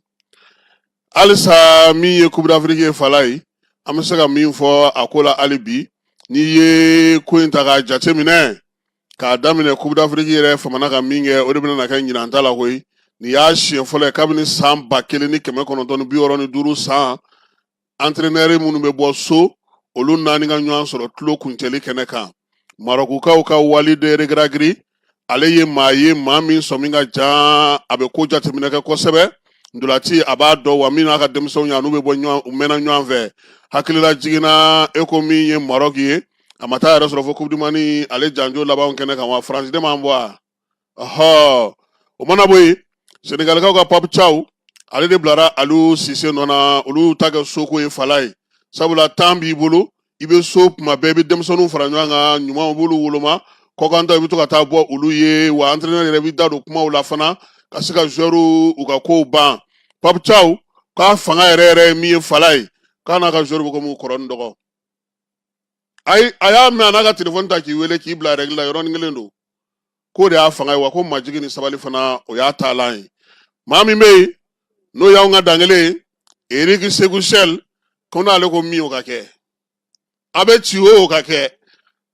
Halisa min ye Coupe d'Afrique ye, Falaye, an bɛ se ka min fɔ a ko la hali bi, n'i ye ko in ta k'a jateminɛ k'a daminɛ Coupe d'Afrique yɛrɛ famana ka min kɛ, o de bɛna kɛ ɲinan ta la koyi. Nin y'a siɲɛ fɔlɔ ye kabini san 1965 san, entraîneur minnu bɛ bɔ so, olu naani ka ɲɔgɔn sɔrɔ tulo kuncɛli kɛnɛ kan. Marɔkukaw ka Walid Regragui, ale ye maa ye, maa min sɔmi ka jan, a bɛ ko jateminɛ kɛ kosɛbɛ ntolaci, a b'a dɔn wa min n'a ka denmisɛnw ye, a n'u bɛ bɔ ɲɔgɔn, u mɛnna ɲɔgɔn fɛ. Hakilila jiginna e ko min ye Marɔku ye, a ma taa yɛrɛ sɔrɔ fo Coupe du Monde ale janjo labanw kɛnɛ kan wa. Faransi de m'an bɔ a ɔhɔ. O mana bɔ yen, Senegalikaw ka Pape Thiaw, ale de bilara Aliou Cissé nɔ na. Olu ta kɛ soko ye, Falaye, sabula temps b'i bolo, i bɛ so kuma bɛɛ, i bɛ denmisɛnninw fara ɲɔgɔn kan, ɲumanw b'olu woloma, kɔkantɔ i bɛ to ka taa bɔ olu ye wa. Entraîneur yɛrɛ b'i da don kumaw la fana ka se ka joueurs u ka kow ban. Pape Thiaw k'a fanga yɛrɛ yɛrɛ ye min ye, Falaye, k'a n'a ka joueurs bɛ komi kɔrɔ ni dɔgɔ. Ayi, a y'a mɛn, a n'a ka telefɔni ta k'i wele k'i bila règle la yɔrɔnin kelen don, k'o de y'a fanga ye wa. Ko majigin ni sabali fana, o y'a taalan ye. Maa min bɛ yen, n'o y'anw ka dankelen ye, Eric Sekou Chelle, ko n'ale ko min, o ka kɛ, a bɛ ci o ka kɛ.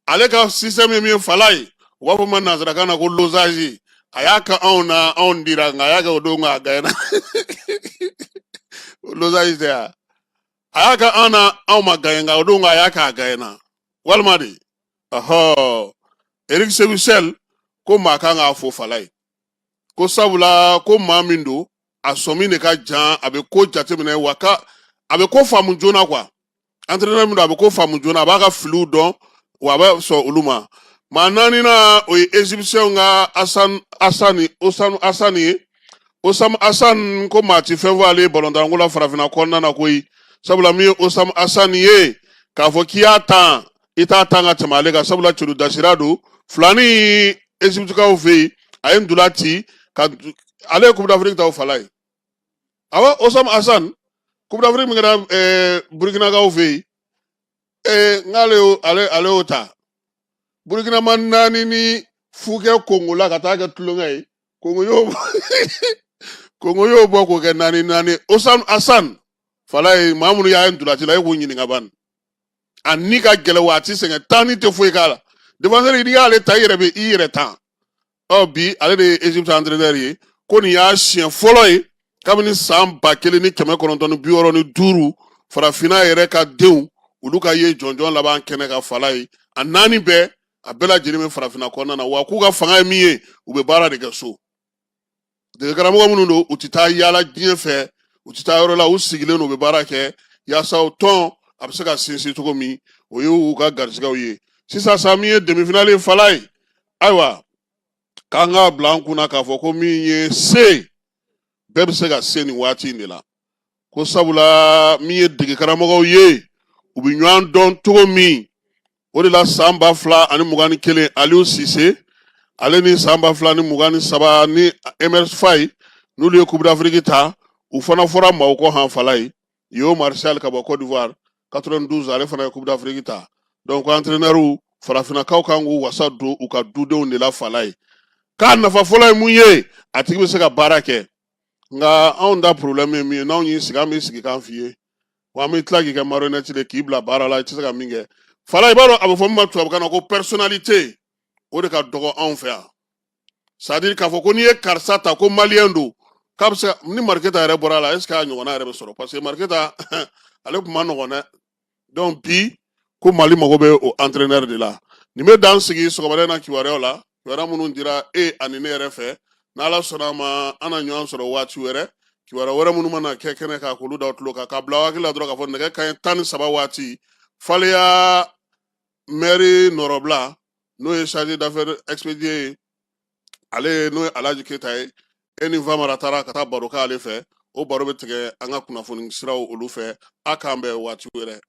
Ale ka système ye min ye, Falaye, u b'a fɔ ma nansarakan na ko losange. A y'a kɛ anw na, anw dira, nka a y'a kɛ o don, nka a gɛnna. Losange tɛ yan. A y'a kɛ an na, anw ma gagné, nka o don, nka a y'a kɛ, a gagné walima de. Ɔhɔ, Eric Sekou Chelle ko maa kan k'a fo, Falaye, ko sabula ko maa min don, a sɔmi de ka jan, a bɛ ko jateminɛ wa ka a bɛ ko faamu joona quoi. Entraîneur min don, a bɛ ko faamu joona, a b'a ka filiw dɔn wa a bɛ sɔn olu ma. Maa naaninan, o ye Égyptien ka Asan Asani Osam Asani ye. Osam Asan ko maa ti fɛn fɔ ale ye balontanko la farafinna kɔnɔna na koyi, sabula min ye Osam Asani ye, k'a fɔ k'i y'a tan, i t'a tan ka tɛmɛ ale kan, sabula celu dasira don filani Égyptekaw fɛ yen. A ye ntola ci ka ale ye Coupe d'Afrique ta o, Falaye. Awɔ, Osam Asan, Coupe d'Afrique min kɛra Burkinakaw fɛ yen, n'ale y'o ale y'o ta. Burkina ma 4 ni fu kɛ Kongo la ka taa kɛ tulonkɛ ye. Kongo y'o bɔ k'o kɛ 4-4. Osam Asan, Falaye, maa minnu y'a ye ntolaci la, e k'u ɲininka bani. A ni ka gɛlɛn wa a ti sɛgɛn, tan ni tɛ foyi k'a la. Défenseur, n'i y'ale ta, i yɛrɛ bɛ i yɛrɛ tan. Ɔ bi, ale de ye Egypte entraîneur ye. Ko nin y'a siɲɛ fɔlɔ ye kabini san 1965, farafinna yɛrɛ ka denw, olu ka ye jɔnjɔn laban kɛnɛ ka, Falaye. A naani bɛɛ, a bɛɛ lajɛlen bɛ farafinna kɔnɔna na wa. K'u ka fanga ye min ye, u bɛ baara de kɛ so. Dege karamɔgɔ minnu don, u tɛ taa yaala diɲɛ fɛ, u tɛ taa yɔrɔ la, u sigilen don, u bɛ baara kɛ yaasa o tɔn a bɛ se ka sinsin cogo min. O ye u ka garijɛgɛw ye. Sisan sa, min ye demi-finale ye, Falaye, ayiwa, k'an k'a bila an kunna k'a fɔ ko min ye se bɛɛ bɛ se ka se nin waati in de la. Ko sabula min ye degekaramɔgɔw ye, u bɛ ɲɔgɔn dɔn cogo min, o de la san 2021, Aliou Cissé, ale ni san 2023 ni Emerse Faé, n'olu ye Coupe d'Afrique ta, u fana fɔra maaw kɔ han. Falaye, Yo Martial ka bɔ Côte d'Ivoire, 92, ale fana ye Coupe d'Afrique ta. Donc entraîneur farafinnakaw kan k'u wasa don u ka dudenw de la. Falaye k'a nafa fɔlɔ ye mun ye? A tigi bɛ se ka baara kɛ. Nka anw da problème ye min ye, n'anw y'i sigi, an b'i sigi k'an f'i ye wa, an bɛ tila k'i kɛ marionnette de, k'i bila baara la, i tɛ se ka min kɛ. Fala, i b'a dɔn a bɛ fɔ min ma tubabukan na ko personnalité, o de ka dɔgɔ anw fɛ yan. C'est à dire k'a fɔ ko n'i ye karisa ta ko maliyɛn don, k'a bɛ se ka ni Mariketa yɛrɛ bɔra a la, est ce que a ɲɔgɔnna yɛrɛ bɛ sɔrɔ? Parce que Mariketa, ale tun ma nɔgɔn dɛ. Donc bi ko Mali mago bɛ o entraîneur de la. Nin bɛ dan sigi sɔgɔmada in na kibaruyaw la, kibaruya minnu dira e ani ne yɛrɛ fɛ. N'Ala sɔnna a ma, an na ɲɔgɔn sɔrɔ waati wɛrɛ, kibaruya wɛrɛ minnu mana kɛ kɛnɛ kan, k'olu da tulo kan, k'a bila hakili la dɔrɔn k'a fɔ nɛgɛ kanɲɛ 13 waati, Faleya mɛri nɔrɔbila, n'o ye chargé d'affaires expédié ye, ale n'o ye Alaji Keyita ye, e ni Famara taara ka taa baro k'ale fɛ. O baro bɛ tigɛ an ka kunnafoni siraw olu fɛ. A k'an bɛn waati wɛrɛ.